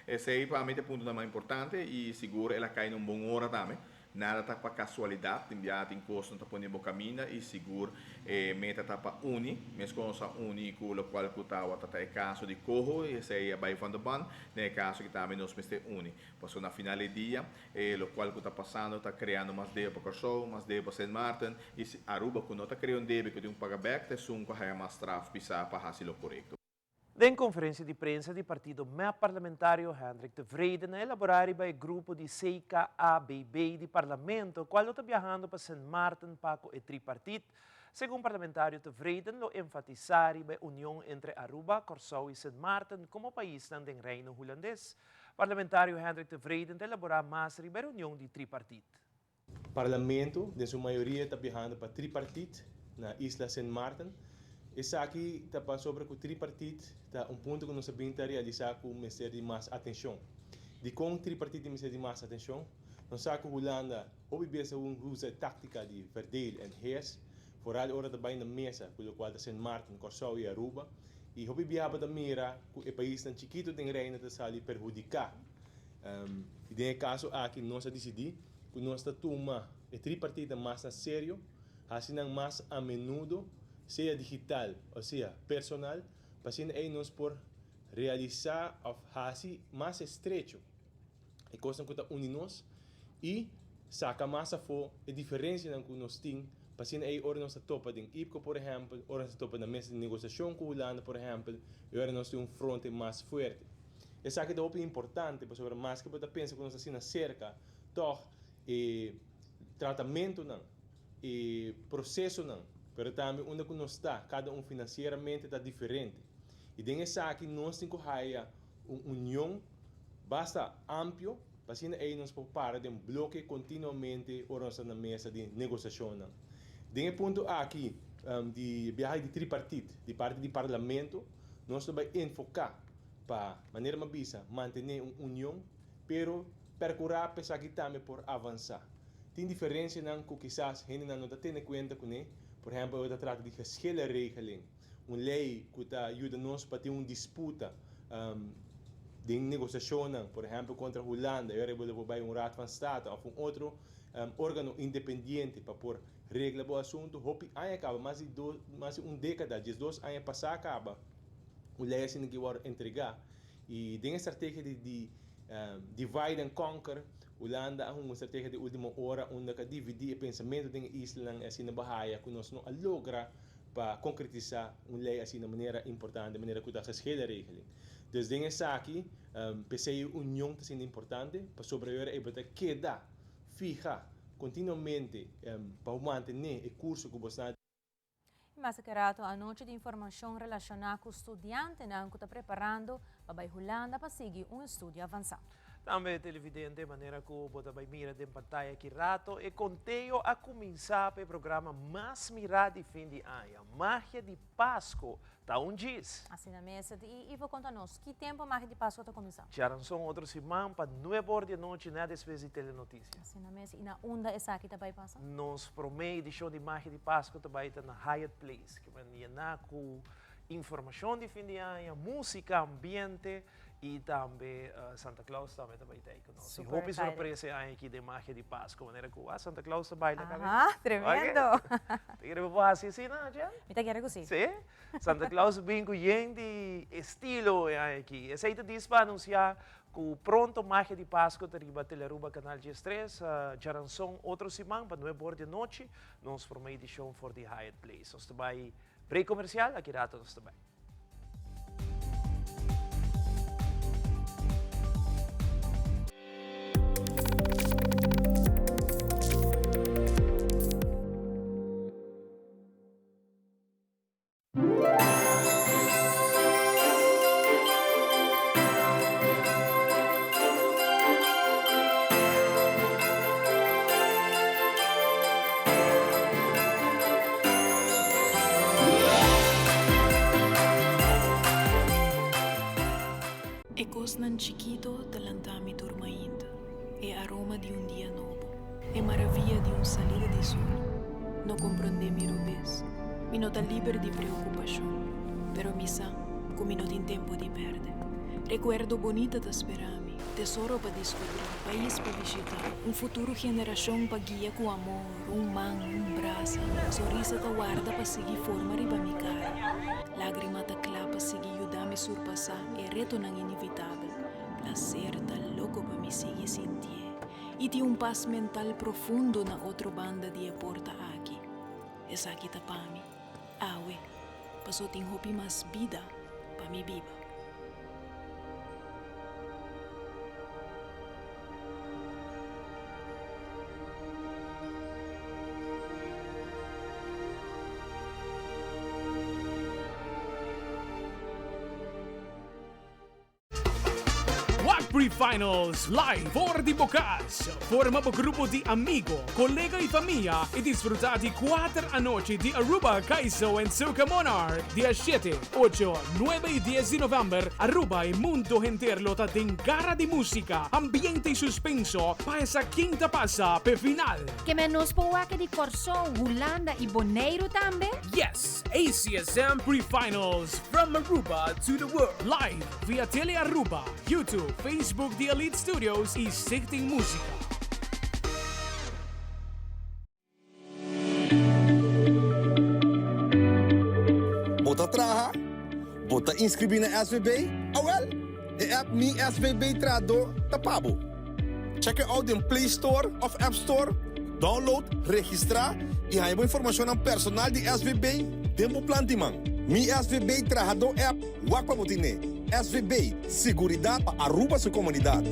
Esei pa mi ta e puntonan mas importante i sigur el a kai na un bon ora tambe. Nada ta pa casualidad, tin biaha tin cos no ta pone bo caminda y sigur e meta ta pa uni, mescos nos a uni cu locual cu tawata ta e caso di Coho y esey a bay van de band, den e caso aki tambe nos mester uni. Pasobra na final di dia e locual cu ta pasando ta creando mas debe pa Corsou, mas debe pa Sint Maarten y si Aruba cu no ta crea un debe cu tin un paga bek ta esun cu a haya mas straf pisa pa haci lo corecto. Den konferensia di prensa di partido mep parlamentario Hendrik Tevreden a elaborá riba e grupo di CKABB di parlamento kual lo ta biahando pa Sint Maarten pa ku e tripartit. Segun parlamentario Tevreden lo enfatisá riba e union entre Aruba, Kòrsou i Sint Maarten komo paisnan den Reino Hulandes. Parlamentario Hendrik Tevreden ta elaborá mas riba e reunion di tripartit. Parlamento den su mayoria ta biahando pa tripartit na isla Sint Maarten. Esaki ta pasobra ku tripartit ta un punto ku nos a bin ta realisá ku mester di mas atenshon. Dikon tripartit tin mester di mas atenshon? Nos sa ku Hulanda hopi bes a usa e táktika di verdeel en heers, foral ora ta bai na mesa ku lokual ta Sint Maarten, Kòrsou i Aruba, i hopi biaha bo ta mira ku e paisnan chikitu den Reino ta sali perhudiká. I den e kaso aki nos a disidí ku nos ta tuma e tripartita mas na serio, hasi nan mas a menudo, sea digital o sea personal, pa asina ei nos por realisá òf hasi mas estrecho e kosnan ku ta uni nos i saka mas afó e diferensianan ku nos tin, pa asina ei ora nos ta topa den IPCO por ehèmpel, ora nos ta topa na mesa di negosiashon ku Hulanda por ehèmpel, e ora nos tin un fronte mas fuerte. Esaki ta hopi importante pasobra maske bo ta pensa ku nos ta asina serka, tòg e tratamentunan, e prosesonan, pero tambe unda ku nos ta, kada un finansieramente ta diferente. I den esaki nos tin ku haya un union basta ampio pa asina ei nos por para den bloke kontinuamente ora nos ta na mesa di negosiashonnan. Den e punto aki di biahe di tripartit di parti di Parlamento nos ta bai enfoká pa, manera mi a bisa, mantené un union, pero perkurá pa esaki tambe por avansá. Tin diferensianan ku kisas hendenan no ta tene kuenta kuné, por ehèmpel ora ta trata di geschillenregeling, un lei ku ta yuda nos pa tin un disputa den negosiashonnan, por ehèmpel kontra Hulanda, e ora bo lo por bai un Raad van State òf un otro órgano independiente pa por regla bo asuntu. Hopi aña kaba, mas di dos, mas di un dékada, diesdos aña pasá kaba, Un lei asina ki wòrdu entregá i den e strategia di di divide and conquer, Hulanda a hunga un strategia di último ora unda ku a dividí e pensamentu den e islanan i asina bo haya ku nos no a logra pa konkretisá un lei asina manera importante, manera ku ta geschillenregeling. Dus den esaki p'esei e union ta siendo importante pasobra e ora ei bo ta keda fiha kontinuamente pa bo mantené e kurso ku bo sta. I mas aki rato anochi di informashon relashoná ku studiantenan ku ta preparando pa bai Hulanda pa sigui un estudio avansá. Tambe televidente, manera ku bo ta bai mira den pantaya aki rato, e konteo a kuminsá pa e programa mas mirá di fin di aña, Magia di Pasko. Ta un djis. Asina mes. I Ivo konta nos, ki tempu Magia di Pasko ta kuminsá? Djaranson otro siman pa nuebe or di anochi nèt despues di Telenotisia. Asina mes. I na unda esaki ta bai pasa? Nos promé edishon di Magia di Pasko ta bai ta na Hyatt Place, ke men yená ku informashon di fin di aña, músika, ambiente i tambe Santa Claus tambe ta bai ta ei ku nos. I Super hopi excited. sorpresa e aña aki den Magia di Pasko, manera ku ah Santa Claus ta baila kaba. Aha, tremendo. Ta kere bo por hasi asina, Jen? Mi ta kere ku si. Si? Santa Claus bin ku yen di estilo e aña aki. Esei ta dis pa anunsiá ku pronto Magia di Pasko ta riba Telearuba Kanal diestres, djaranson otro siman pa nuebe or di anochi, nos promé edishon for di Hyatt Place. Nos ta bai break komersial, aki rato nos ta bai. E kosnan chikito ta lanta mi tur mainta, e aroma di un dia nobo, e maravia di un salida di sol. No komprondé mi robes, mi no ta liber di preokupashon, pero mi sa ku mi no tin tempu di pèrdè. Rekuerdo bonita ta spera mi. Tesoro pa deskubrí, pais pa bishitá, un futuro generashon pa guia ku amor, un man, un brasa, sonrisa ta warda pa sigui forma riba mi kara, lágrima ta kla pa sigui yuda mi surpasá e retonan inevitabel, plaser ta loko pa mi sigui sintié i tin un pas mental profundo na otro banda di e porta aki. Esaki ta pa mi, awe, paso tin hopi mas bida pa mi biba. Wak Pre-Finals live for di bo cas. Forma bo grupo di amigo, colega y famia y disfruta di cuater anochi di Aruba Kaiso and Soca Monarch dia shete, ocho, nuebe y dies di november. Aruba y mundo henter lo ta den gara di musica, ambiente y suspenso pa esa ken ta pasa p'e final. Ke men nos por wak di Kòrsou, Hulanda y Boneiru tambe? Yes! ACSM Pre-Finals from Aruba to the world live via Tele Aruba, YouTube, Facebook di Elite Studios y Stichting Musica. Bo ta traha? Bo ta inscribi na SVB? Awel, e app Mi SVB Trahador ta pa bo. Check it out den Play Store of App Store, download, registra y haña bo informacionnan personal di SVB den bo plan di man. Mi SVB Trahador app, wak pa bo tine. SVB, siguridad pa Aruba su comunidad.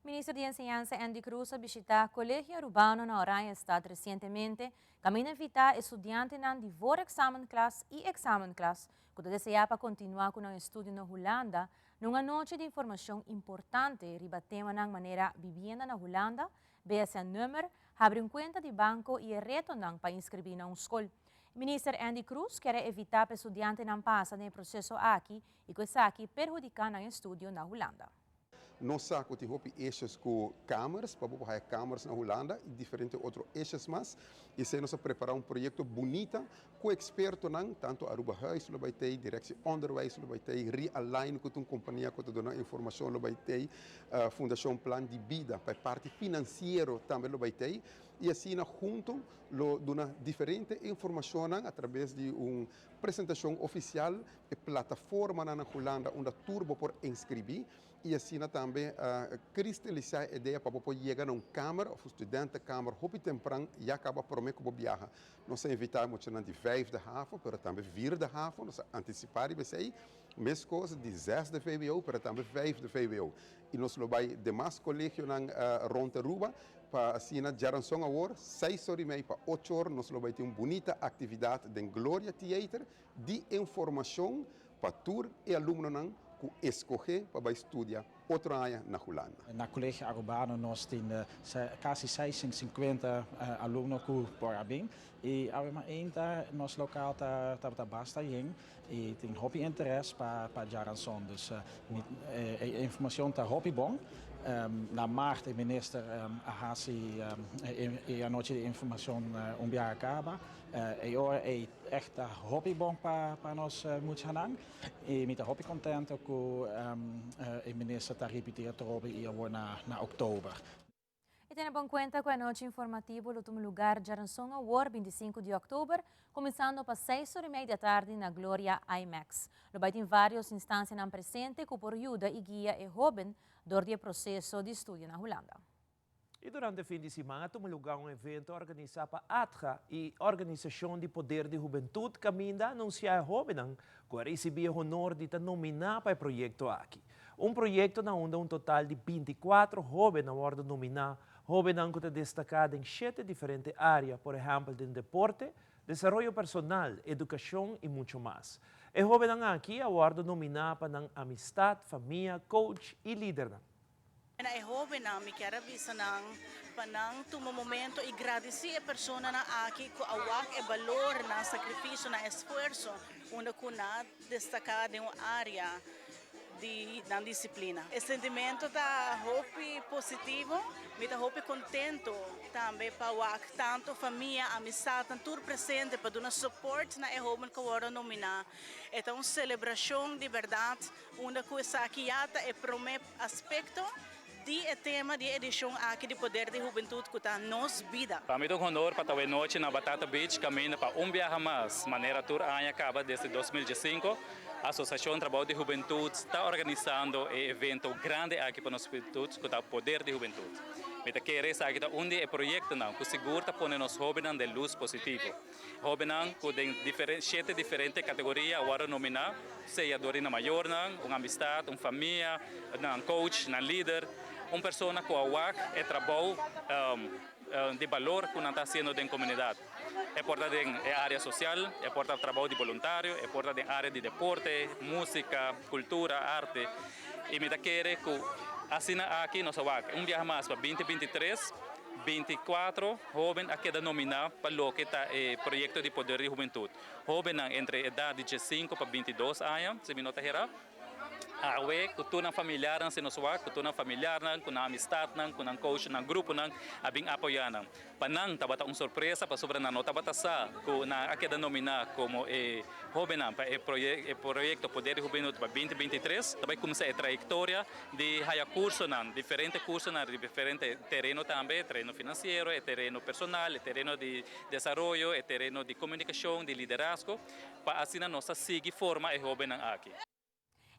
Minister di Enseñansa Endy Croes a bishita Colegio Arubano na Oranjestad recientemente, caminda invita e studiantenan di voorexamenklas y examenklas cu ta desea pa continua cu nan estudio na Hulanda Na un anochi di informashon importante riba temanan manera bibienda na Hulanda, BSN-nummer, habri un kuenta di banko i e retonan pa inskribí na un skol. Minister Endy Croes kier a evitá pa e studiantenan pasa den e proseso aki i ku esaki perhudiká nan estudio na Hulanda. Nos sa ku tin hopi issues ku kamers, pa bo por haya kamers na Hulanda i diferente otro issues mas. I esei nos a prepará un proyekto bunita Ku ekspertonan, tantu Aruba Huis lo bai tei, Directie Onderwijs lo bai tei, Realign ku ta un kompania ku ta duna informashon lo bai tei, Fundashon Plan di Bida pa e parti finansiero tambe lo bai tei i asina huntu lo duna diferente informashonnan atrabes di un presentashon ofisial, e plataformanan na Hulanda unda tur bo por inskribí. I asina tambe kristalisá e idea pa bo por yega na un kamer òf un studentenkamer hopi tempran ya kaba promé ku bo biaha. Nos a invitá e muchanan di vijfde havo, pero tambe vierde havo, nos a antisipá riba esei, meskos di zesde vwo, pero tambe vijfde vwo. I nos lo bai demas kolegionan rònt Aruba pa asina djaranson awor, seis or i mei pa ocho or, nos lo bai tin un bunita aktividat den Gloria Theater di informashon pa tur e alumnonan ku eskohé pa bai studia otro aña na Hulanda. Na Colegio Arubano nos tin kasi 650 alumno ku por a bin i awe mainta nos lokal tabata basta yen i tin hopi interes pa djaranson. Dus e informashon ta hopi bon. Na maart e minister a hasi e anochi di informashon un biaha kaba. E ora ei echt ta hopi bon pa nos muchanan y mi ta hopi contento cu e minister ta ripiti atrobe y awor na oktober. Y tene bon cuenta cu e anochi informativo lo tuma lugar djaranson awor, 25 di oktober, cuminsando pa seis ora y mei di atardi na Gloria IMAX. Lo bay tin varios instancianan presente cu por yuda y guia e hoben door di e proceso di studio na Hulanda. I durante fin di siman a tuma lugá un evento organisá pa ATGA i Organisashon di Poder di Hubentut kaminda a anunsiá e hóbennan ku a risibí e honor di ta nominá pa e proyekto aki. Un proyekto na unda un total di 24 hóben a wòrdu nominá, hóbennan ku ta destaká den shete diferente área, por ehèmpel den deporte, desaroyo personal, edukashon i muchu mas. E hóbennan aki a wòrdu nominá pa nan amistat, famia, coach i lidernan. Na e hóbennan mi kier a bisa nan pa nan tuma momento i gradisí e personanan aki ku a wak e balor, nan sakrifisio, nan esfuerso unda ku nan a destaká den un área di nan disiplina. E sentimento ta hopi positivo, mi ta hopi kontentu. tambe pa wak tanto famia, amistadnan tur presente pa duna support na e hoben cu a wordo nomina. E ta un celebracion di berdad unda cu esaki ya ta e prome aspecto di e tema di e edicion aki di Poder di Hubentud cu ta Nos Bida. Pa mi ta un honor pa ta awe nochi na Batata Beach caminda pa un biaha mas, manera tur aña caba desde 2015, Asociacion Trabao di Hubentud ta organisando e evento grandi aki pa nos hubentud cu ta Poder di Hubentud. Mi ta kere esaki ta un di e proyectonan cu sigur ta pone nos hobennan den luz positivo. Hobennan cu den shete diferente categoria a wordo nomina, sea dor di nan mayornan, un amistad, un famia, nan coach, nan lider, un persona cu a wak e trabou di balor cu nan ta haciendo den comunidad. E por ta den e area social, e por ta trabou di boluntario, e por ta den area di deporte, musica, cultura, arte. Y mi ta kere cu asina aki nos a wak un biaha mas pa binti 23, 24 hoben a keda nomina pa loke ta e proyecto di Poder di Hubentud. Hobennan entre edad di 15 pa 22 aña, si mi no ta hera. Awe ku tur nan familiarnan si nos wak, ku tur nan familiarnan, ku nan amistadnan, ku nan coach, nan gruponan a bin apoya nan. Pa nan tabata un sorpresa pasobra nan no tabata sa ku nan a keda nominá komo e hobennan pa e proyekto Poder di Hubentud pa 2023. Ta bai kuminsá e trayektoria di haya kursonan, diferente kursonan riba diferente tereno tambe, tereno finansiero, e tereno personal, e tereno di desaroyo, e tereno di komunikashon, di liderazgo. Pa asina nos ta sigui forma e hobennan aki.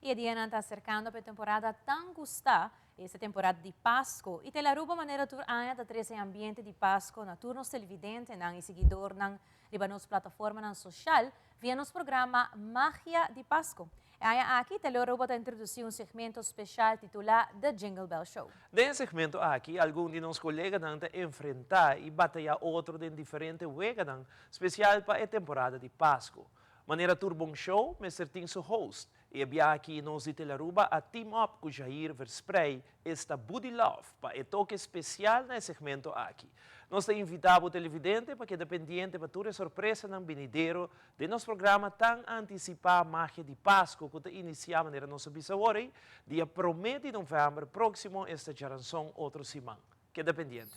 I e dianan ta aserkando pa e temporada tan gustá, esta temporada di Pasco. I Telaruba manera tur aña ta trese e ambiente di Pasco na tur nos televidentenan i siguidornan riba nos plataformanan soshal via nos programa Magia di Pasco. E aña aki Telearuba ta introdusí un segmento speshal titulá The Jingle Bell Show. Den e segmento aki algun di nos koleganan ta enfrentá i batayá otro den diferente weganan Spesial pa e temporada di Pasku. Manera tur bon show mester tin su host i e biaha aki nos di Telaruba a team up ku Jair Versprey esta Buddy Love pa e toke spesial na e segmento aki. Nos ta invita bo televidente pa keda pendiente pa tur e sorpresanan binidero den nos programa tan antisipá Magia di Pasku ku ta inisiá manera nos a bisa awor ei dia promé di novèmber próksimo esta djaranson otro siman. Keda pendiente.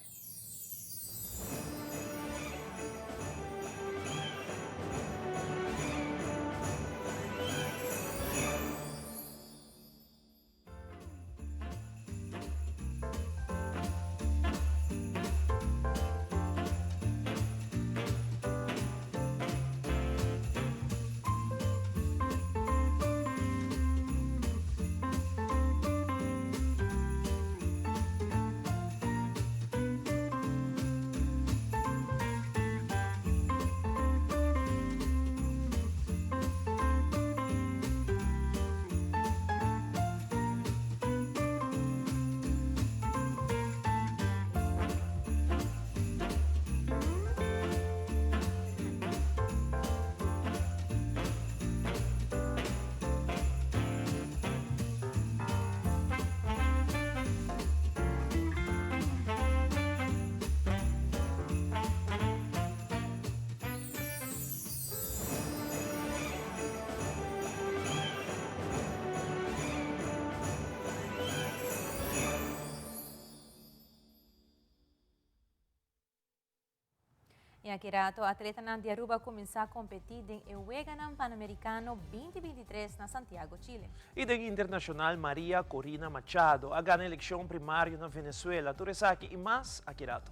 I aki rato atletanan di Aruba a kuminsá kompetí den e Weganan Panamericano 2023 na Santiago, Chile. I den internashonal Maria Corina Machado a gana elekshon primario na Venezuela. Tur esaki i mas aki rato.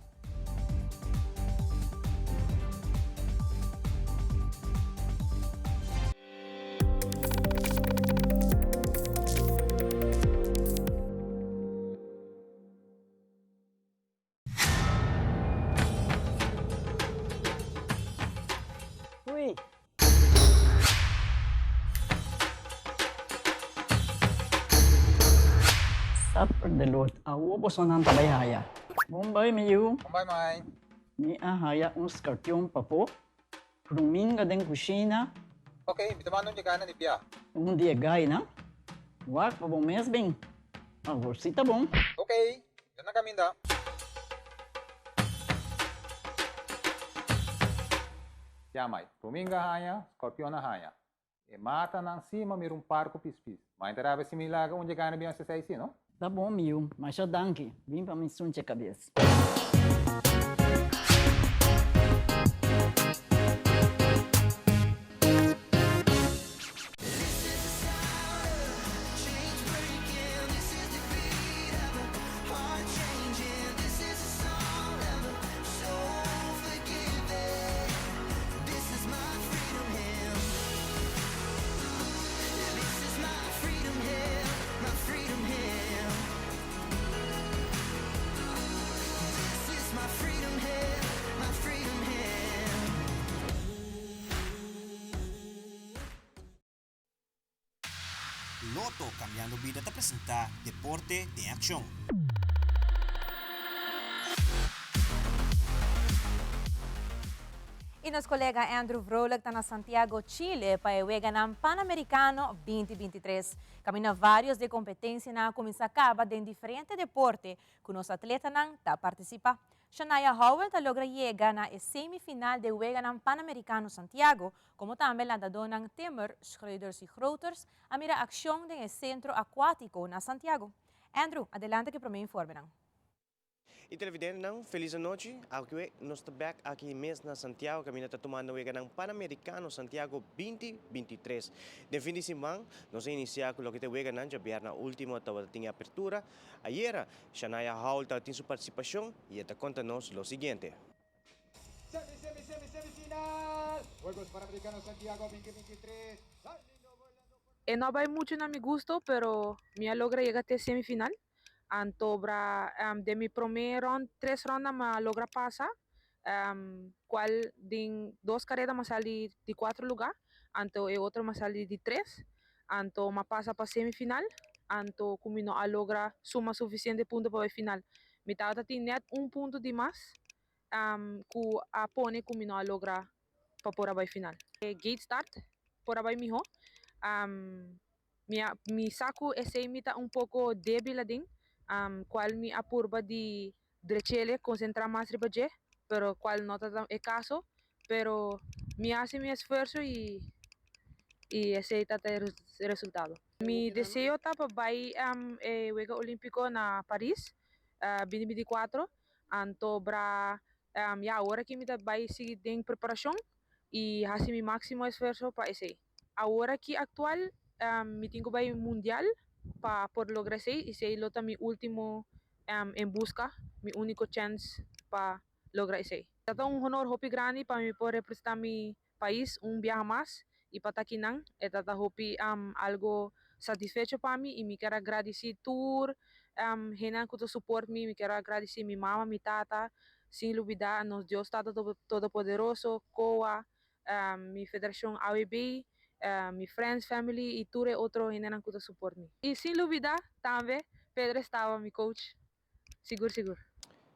Ui. Supper de lot. Awo bosonan ta bai haya. Bon bai mi yu. Bon bai mai. Mi a haya un skarpion papo. Ruminga den kushina. Ok, mi ta manda un di gana di bia. Un di e gainan. Wak pa bo mes bin. Awor si ta bon. Ok, mi ta na kaminda. Ya mai, ruminga haña, skorpion a haña. E matanan si ma mira un par ku pispis. Ma e ta rabia si mi laga un di e gana bin hasi esei si, no? Ta bon mi yu, masha danki. Bin pa mi sunche kabes. Lotto Cambiando Bida ta presenta Deporte den Accion. Y nos colega Andrew Vrolijk ta na Santiago, Chile pa e Weganan Panamericano 2023. Caminda varios di e competencianan a cuminsa caba den diferente deporte cu nos atletanan ta participa. Shania Howell ta logra yega na e semifinal de Weganan Panamericano Santiago, como tambe landadonan Timmer, Schreuders y Groters a mira accion den e Centro Acuatico na Santiago. Andrew, adelante cu e prome informenan. Y televidentenan, feliz anochi. Awe nos ta bek aki mes na Santiago caminda ta tumando Weganan Panamericano Santiago 2023. Den fin di siman nos a inicia cu loke ta e weganan djabièrnè ultimo tabata tin e apertura. Ayera Shania Howell tabatin su participacion y e ta conta nos lo siguiente. Semi, semi, semi, semifinal! Juegos Panamericanos Santiago 2023. E no a bai mucho na mi gusto, pero mi a logra yega te semifinal. Anto bra den mi prome rond, tres ronda mi a logra pasa, cual den dos careda mi a sali di cuatro lugar, anto e otro mi a sali di tres. Anto mi a pasa pa semifinal, anto cu mi no a logra suma suficiente punto pa bai final. Mi tabata tin net un punto di mas cu a pone cu mi no a logra pa por a bai final. E gate start por a bai miho. Mi a mi sa cu esey mi ta un poco debil aden, cual mi a purba di drechele, concentra mas riba dje, pero cual no ta e caso. Pero mi a haci mi esfuerzo y y esey ta ta e resultado. Mi deseo ta pa bai e Wega Olimpico na Paris 2024, anto bra ya awor aki mi ta bai sigui den preparacion y haci mi maximo esfuerzo pa esey. Awor aki actual mi tin cu bai mundial pa por logra esey y esey lo ta mi ultimo en busca, mi unico chance pa logra esey. Ta ta un honor hopi grandi pa mi por representa mi pais un biaha mas y pa ta akinan. E ta ta hopi algo satisfecho pa mi y mi kier a gradici tur hendenan cu ta support mi. Mi kier a gradici mi mama, mi tata, sin lubida nos Dios Tata Todopoderoso, COA, mi federacion AWB, mi friends, family y tur e otro hendenan cu ta support mi. Y sin lubida tambe Pedro Estaba, mi coach, sigur sigur.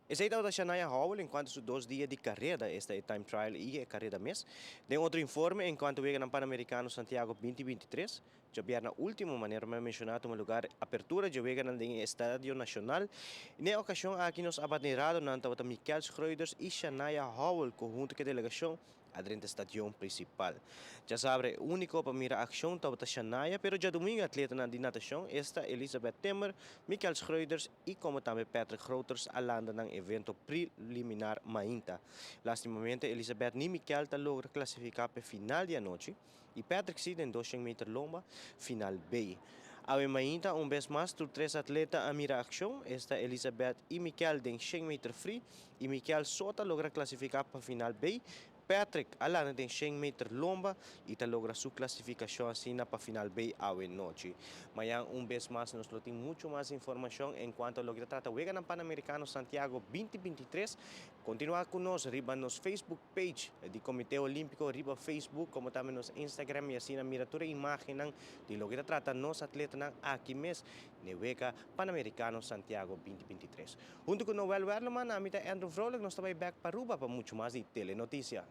Esey tabata Shania Howell en cuanto su dos dia di careda, esta e time trial y e careda mes. Den otro informe en cuanto Weganan Panamericano Santiago 2023, djabièrnè ultimo, manera mi a menciona tuma lugar apertura dje weganan den e Estadio Nacional. Y na e ocasion aki nos abaneradonan tabata Mikel Schreuders y Shania Howell cu hunto cu e delegacion a drenta stadion principal. Djasabra e unico pa mira accion tabata Shania, pero djadomingo atletanan di natacion, esta Elizabeth Timmer, Mikel Schreuders y como tambe Patrick Groters a landa nan evento preliminar mainta. Lastimamente Elizabeth ni Mikel ta logra clasifica p'e final di anochi y Patrick si den 200 meter lomba, final B. Awe mainta un bes mas tur tres atleta a mira accion, esta Elizabeth y Mikel den 100 meter free y Mikel so ta logra clasifica pa final B. Patrick a landa den 100 meter lomba y ta logra su clasificacion asina pa final B awe nochi. Mañan un bes mas nos lo tin mucho mas informacion en cuanto a loke ta trata Weganan Panamericano Santiago 2023. Continua cu nos riba nos Facebook page di Comite Olimpico riba Facebook como tambe nos Instagram y asina mira tur e imagennan di loke ta trata nos atletanan aki mes n'e Wega Panamericano Santiago 2023. Hunto cu Noel Werleman, ami ta Andrew Vrolijk, nos ta bay bek pa Aruba pa mucho mas di Telenoticia.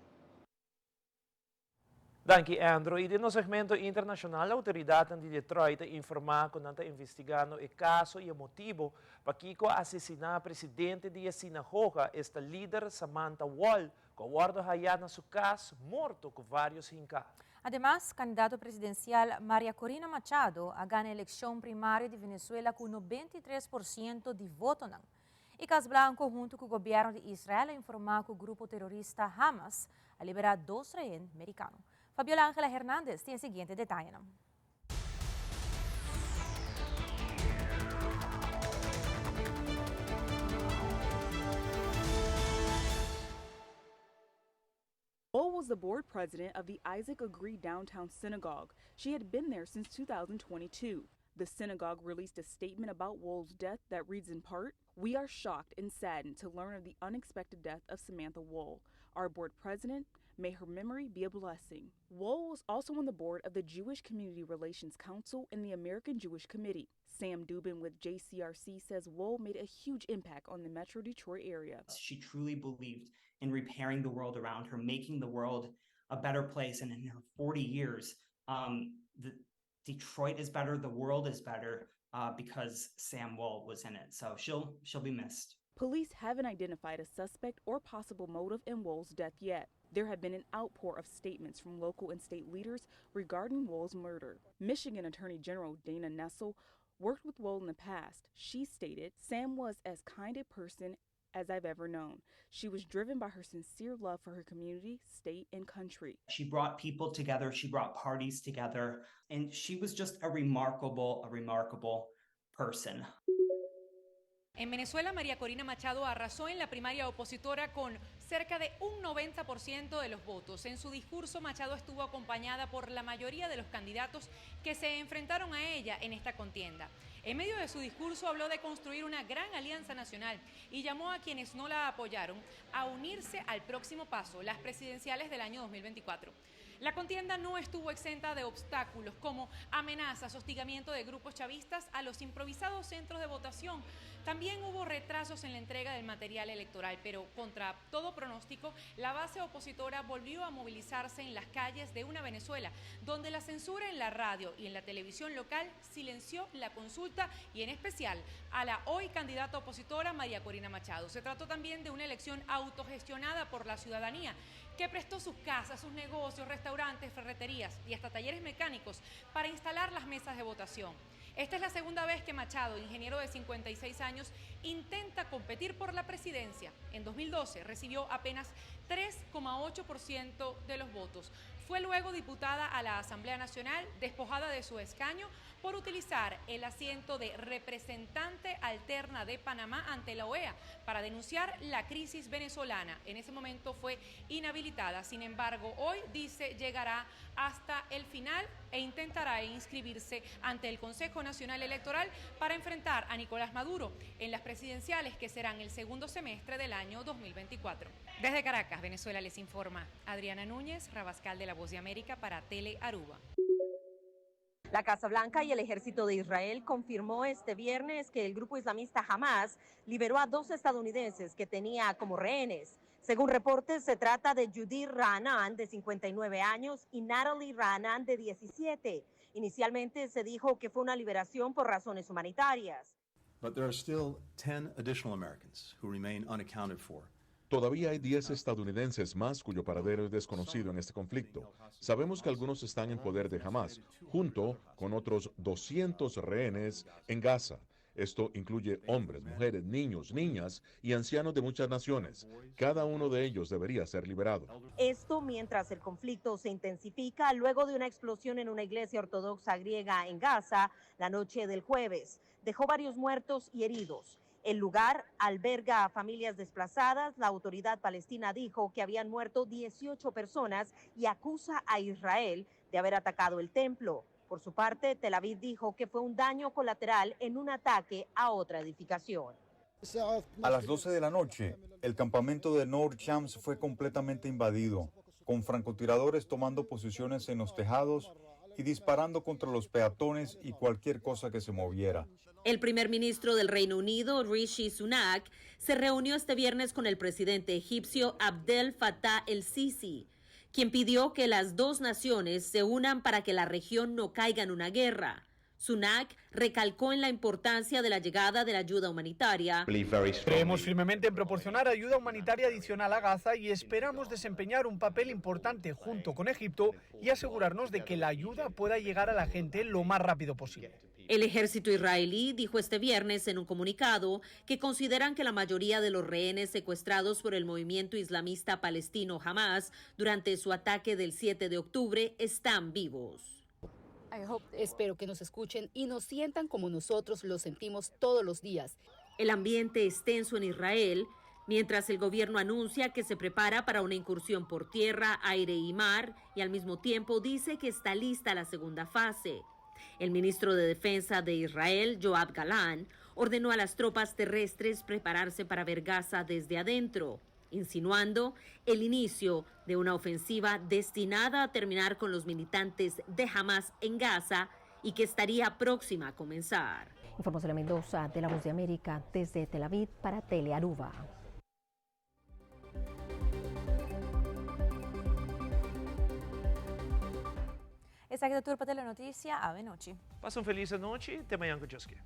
Danki Andrew. Y den nos segmento internacional, autoridadnan di Detroit a informa cu nan ta investigando e caso y e motibo pakico a asesina presidente di e sinagoga, esta lider Samantha Woll, cu a wordo haya na su cas morto cu varios hinca. Ademas, candidato presidencial Maria Corina Machado a gana eleccion primario di Venezuela cu 93% di votonan. Y Cas Blanco hunto cu gobierno di Israel a informa cu grupo terorista Hamas a libera dos rehen Mericano. Fabiola Angela Hernandez tin e siguiente detayenan. Wohl was the board president of the Isaac Agree Downtown Synagogue. She had been there since 2022. The synagogue released a statement about Wohl's death that reads in part, We are shocked and saddened to learn of the unexpected death of Samantha Wohl. Our board president, may her memory be a blessing. Wohl was also on the board of the Jewish Community Relations Council and the American Jewish Committee. Sam Dubin with JCRC says Wohl made a huge impact on the Metro Detroit area. She truly believed in repairing the world around her, making the world a better place. And in her 40 years, um, the, Detroit is better, the world is better uh, because Sam Wohl was in it. So she'll she'll be missed. Police haven't identified a suspect or possible motive in Wohl's death yet. There have been an outpour of statements from local and state leaders regarding Wohl's murder. Michigan Attorney General Dana Nessel worked with Wohl in the past. She stated, Sam was as kind a person as I've ever known. She was driven by her sincere love for her community, state, and country. She brought people together, she brought parties together, and she was just a remarkable, a remarkable person. En Venezuela, María Corina Machado arrasó en la primaria opositora con cerca de un 90% de los votos. En su discurso, Machado estuvo acompañada por la mayoría de los candidatos que se enfrentaron a ella en esta contienda. En medio de su discurso habló de construir una gran alianza nacional y llamó a quienes no la apoyaron a unirse al próximo paso, las presidenciales del año 2024. La contienda no estuvo exenta de obstáculos como amenazas, hostigamiento de grupos chavistas a los improvisados centros de votación. También hubo retrasos en la entrega del material electoral, pero contra todo pronóstico, la base opositora volvió a movilizarse en las calles de una Venezuela, donde la censura en la radio y en la televisión local silenció la consulta y en especial a la hoy candidata opositora María Corina Machado. Se trató también de una elección autogestionada por la ciudadanía que prestó sus casas, sus negocios, restaurantes, ferreterías y hasta talleres mecánicos para instalar las mesas de votación. Esta es la segunda vez que Machado, ingeniero de 56 años, intenta competir por la presidencia. En 2012 recibió apenas 3,8% de los votos. Fue luego diputada a la Asamblea Nacional, despojada de su escaño por utilizar el asiento de representante alterna de Panamá ante la OEA para denunciar la crisis venezolana. En ese momento fue inhabilitada. Sin embargo, hoy dice llegará hasta el final e intentará inscribirse ante el Consejo Nacional Electoral para enfrentar a Nicolás Maduro en las presidenciales que serán el segundo semestre del año 2024. Desde Caracas, Venezuela, les informa Adriana Núñez, Rabascal de la Voz de América para Tele Aruba. La Casa Blanca y el ejército de Israel confirmó este viernes que el grupo islamista Hamas liberó a dos estadounidenses que tenía como rehenes. Según reportes, se trata de Judith Raanan, de 59 años, y Natalie Raanan, de 17. Inicialmente se dijo que fue una liberación por razones humanitarias. But there are still 10 additional Americans who remain unaccounted for. Todavía hay 10 estadounidenses más cuyo paradero es desconocido en este conflicto. Sabemos que algunos están en poder de Hamas, junto con otros 200 rehenes en Gaza. Esto incluye hombres, mujeres, niños, niñas y ancianos de muchas naciones. Cada uno de ellos debería ser liberado. Esto mientras el conflicto se intensifica luego de una explosión en una iglesia ortodoxa griega en Gaza la noche del jueves. Dejó varios muertos y heridos. El lugar alberga a familias desplazadas. La autoridad palestina dijo que habían muerto 18 personas y acusa a Israel de haber atacado el templo. Por su parte, Tel Aviv dijo que fue un daño colateral en un ataque a otra edificación. A las 12 de la noche, el campamento de Noor Shams fue completamente invadido, con francotiradores tomando posiciones en los tejados y disparando contra los peatones y cualquier cosa que se moviera. El primer ministro del Reino Unido, Rishi Sunak, se reunió este viernes con el presidente egipcio Abdel Fattah el-Sisi, quien pidió que las dos naciones se unan para que la región no caiga en una guerra. Sunak recalcó en la importancia de la llegada de la ayuda humanitaria. Creemos firmemente en proporcionar ayuda humanitaria adicional a Gaza y esperamos desempeñar un papel importante junto con Egipto y asegurarnos de que la ayuda pueda llegar a la gente lo más rápido posible. El ejército israelí dijo este viernes en un comunicado que consideran que la mayoría de los rehenes secuestrados por el movimiento islamista palestino Hamas durante su ataque del 7 de octubre están vivos. Espero que nos escuchen y nos sientan como nosotros lo sentimos todos los días. El ambiente es tenso en Israel mientras el gobierno anuncia que se prepara para una incursión por tierra, aire y mar y al mismo tiempo dice que está lista la segunda fase. El ministro de Defensa de Israel, Yoav Galán, ordenó a las tropas terrestres prepararse para ver Gaza desde adentro. insinuando el inicio de una ofensiva destinada a terminar con los militantes de Hamas en Gaza y que estaría próxima a comenzar. Informó Sonia Mendoza de La Voz de América desde Tel Aviv para Telearuba. Esaki ta tur pa Telenoticia awe nochi. Pasa un feliz anochi, te mañan cu Dios kier.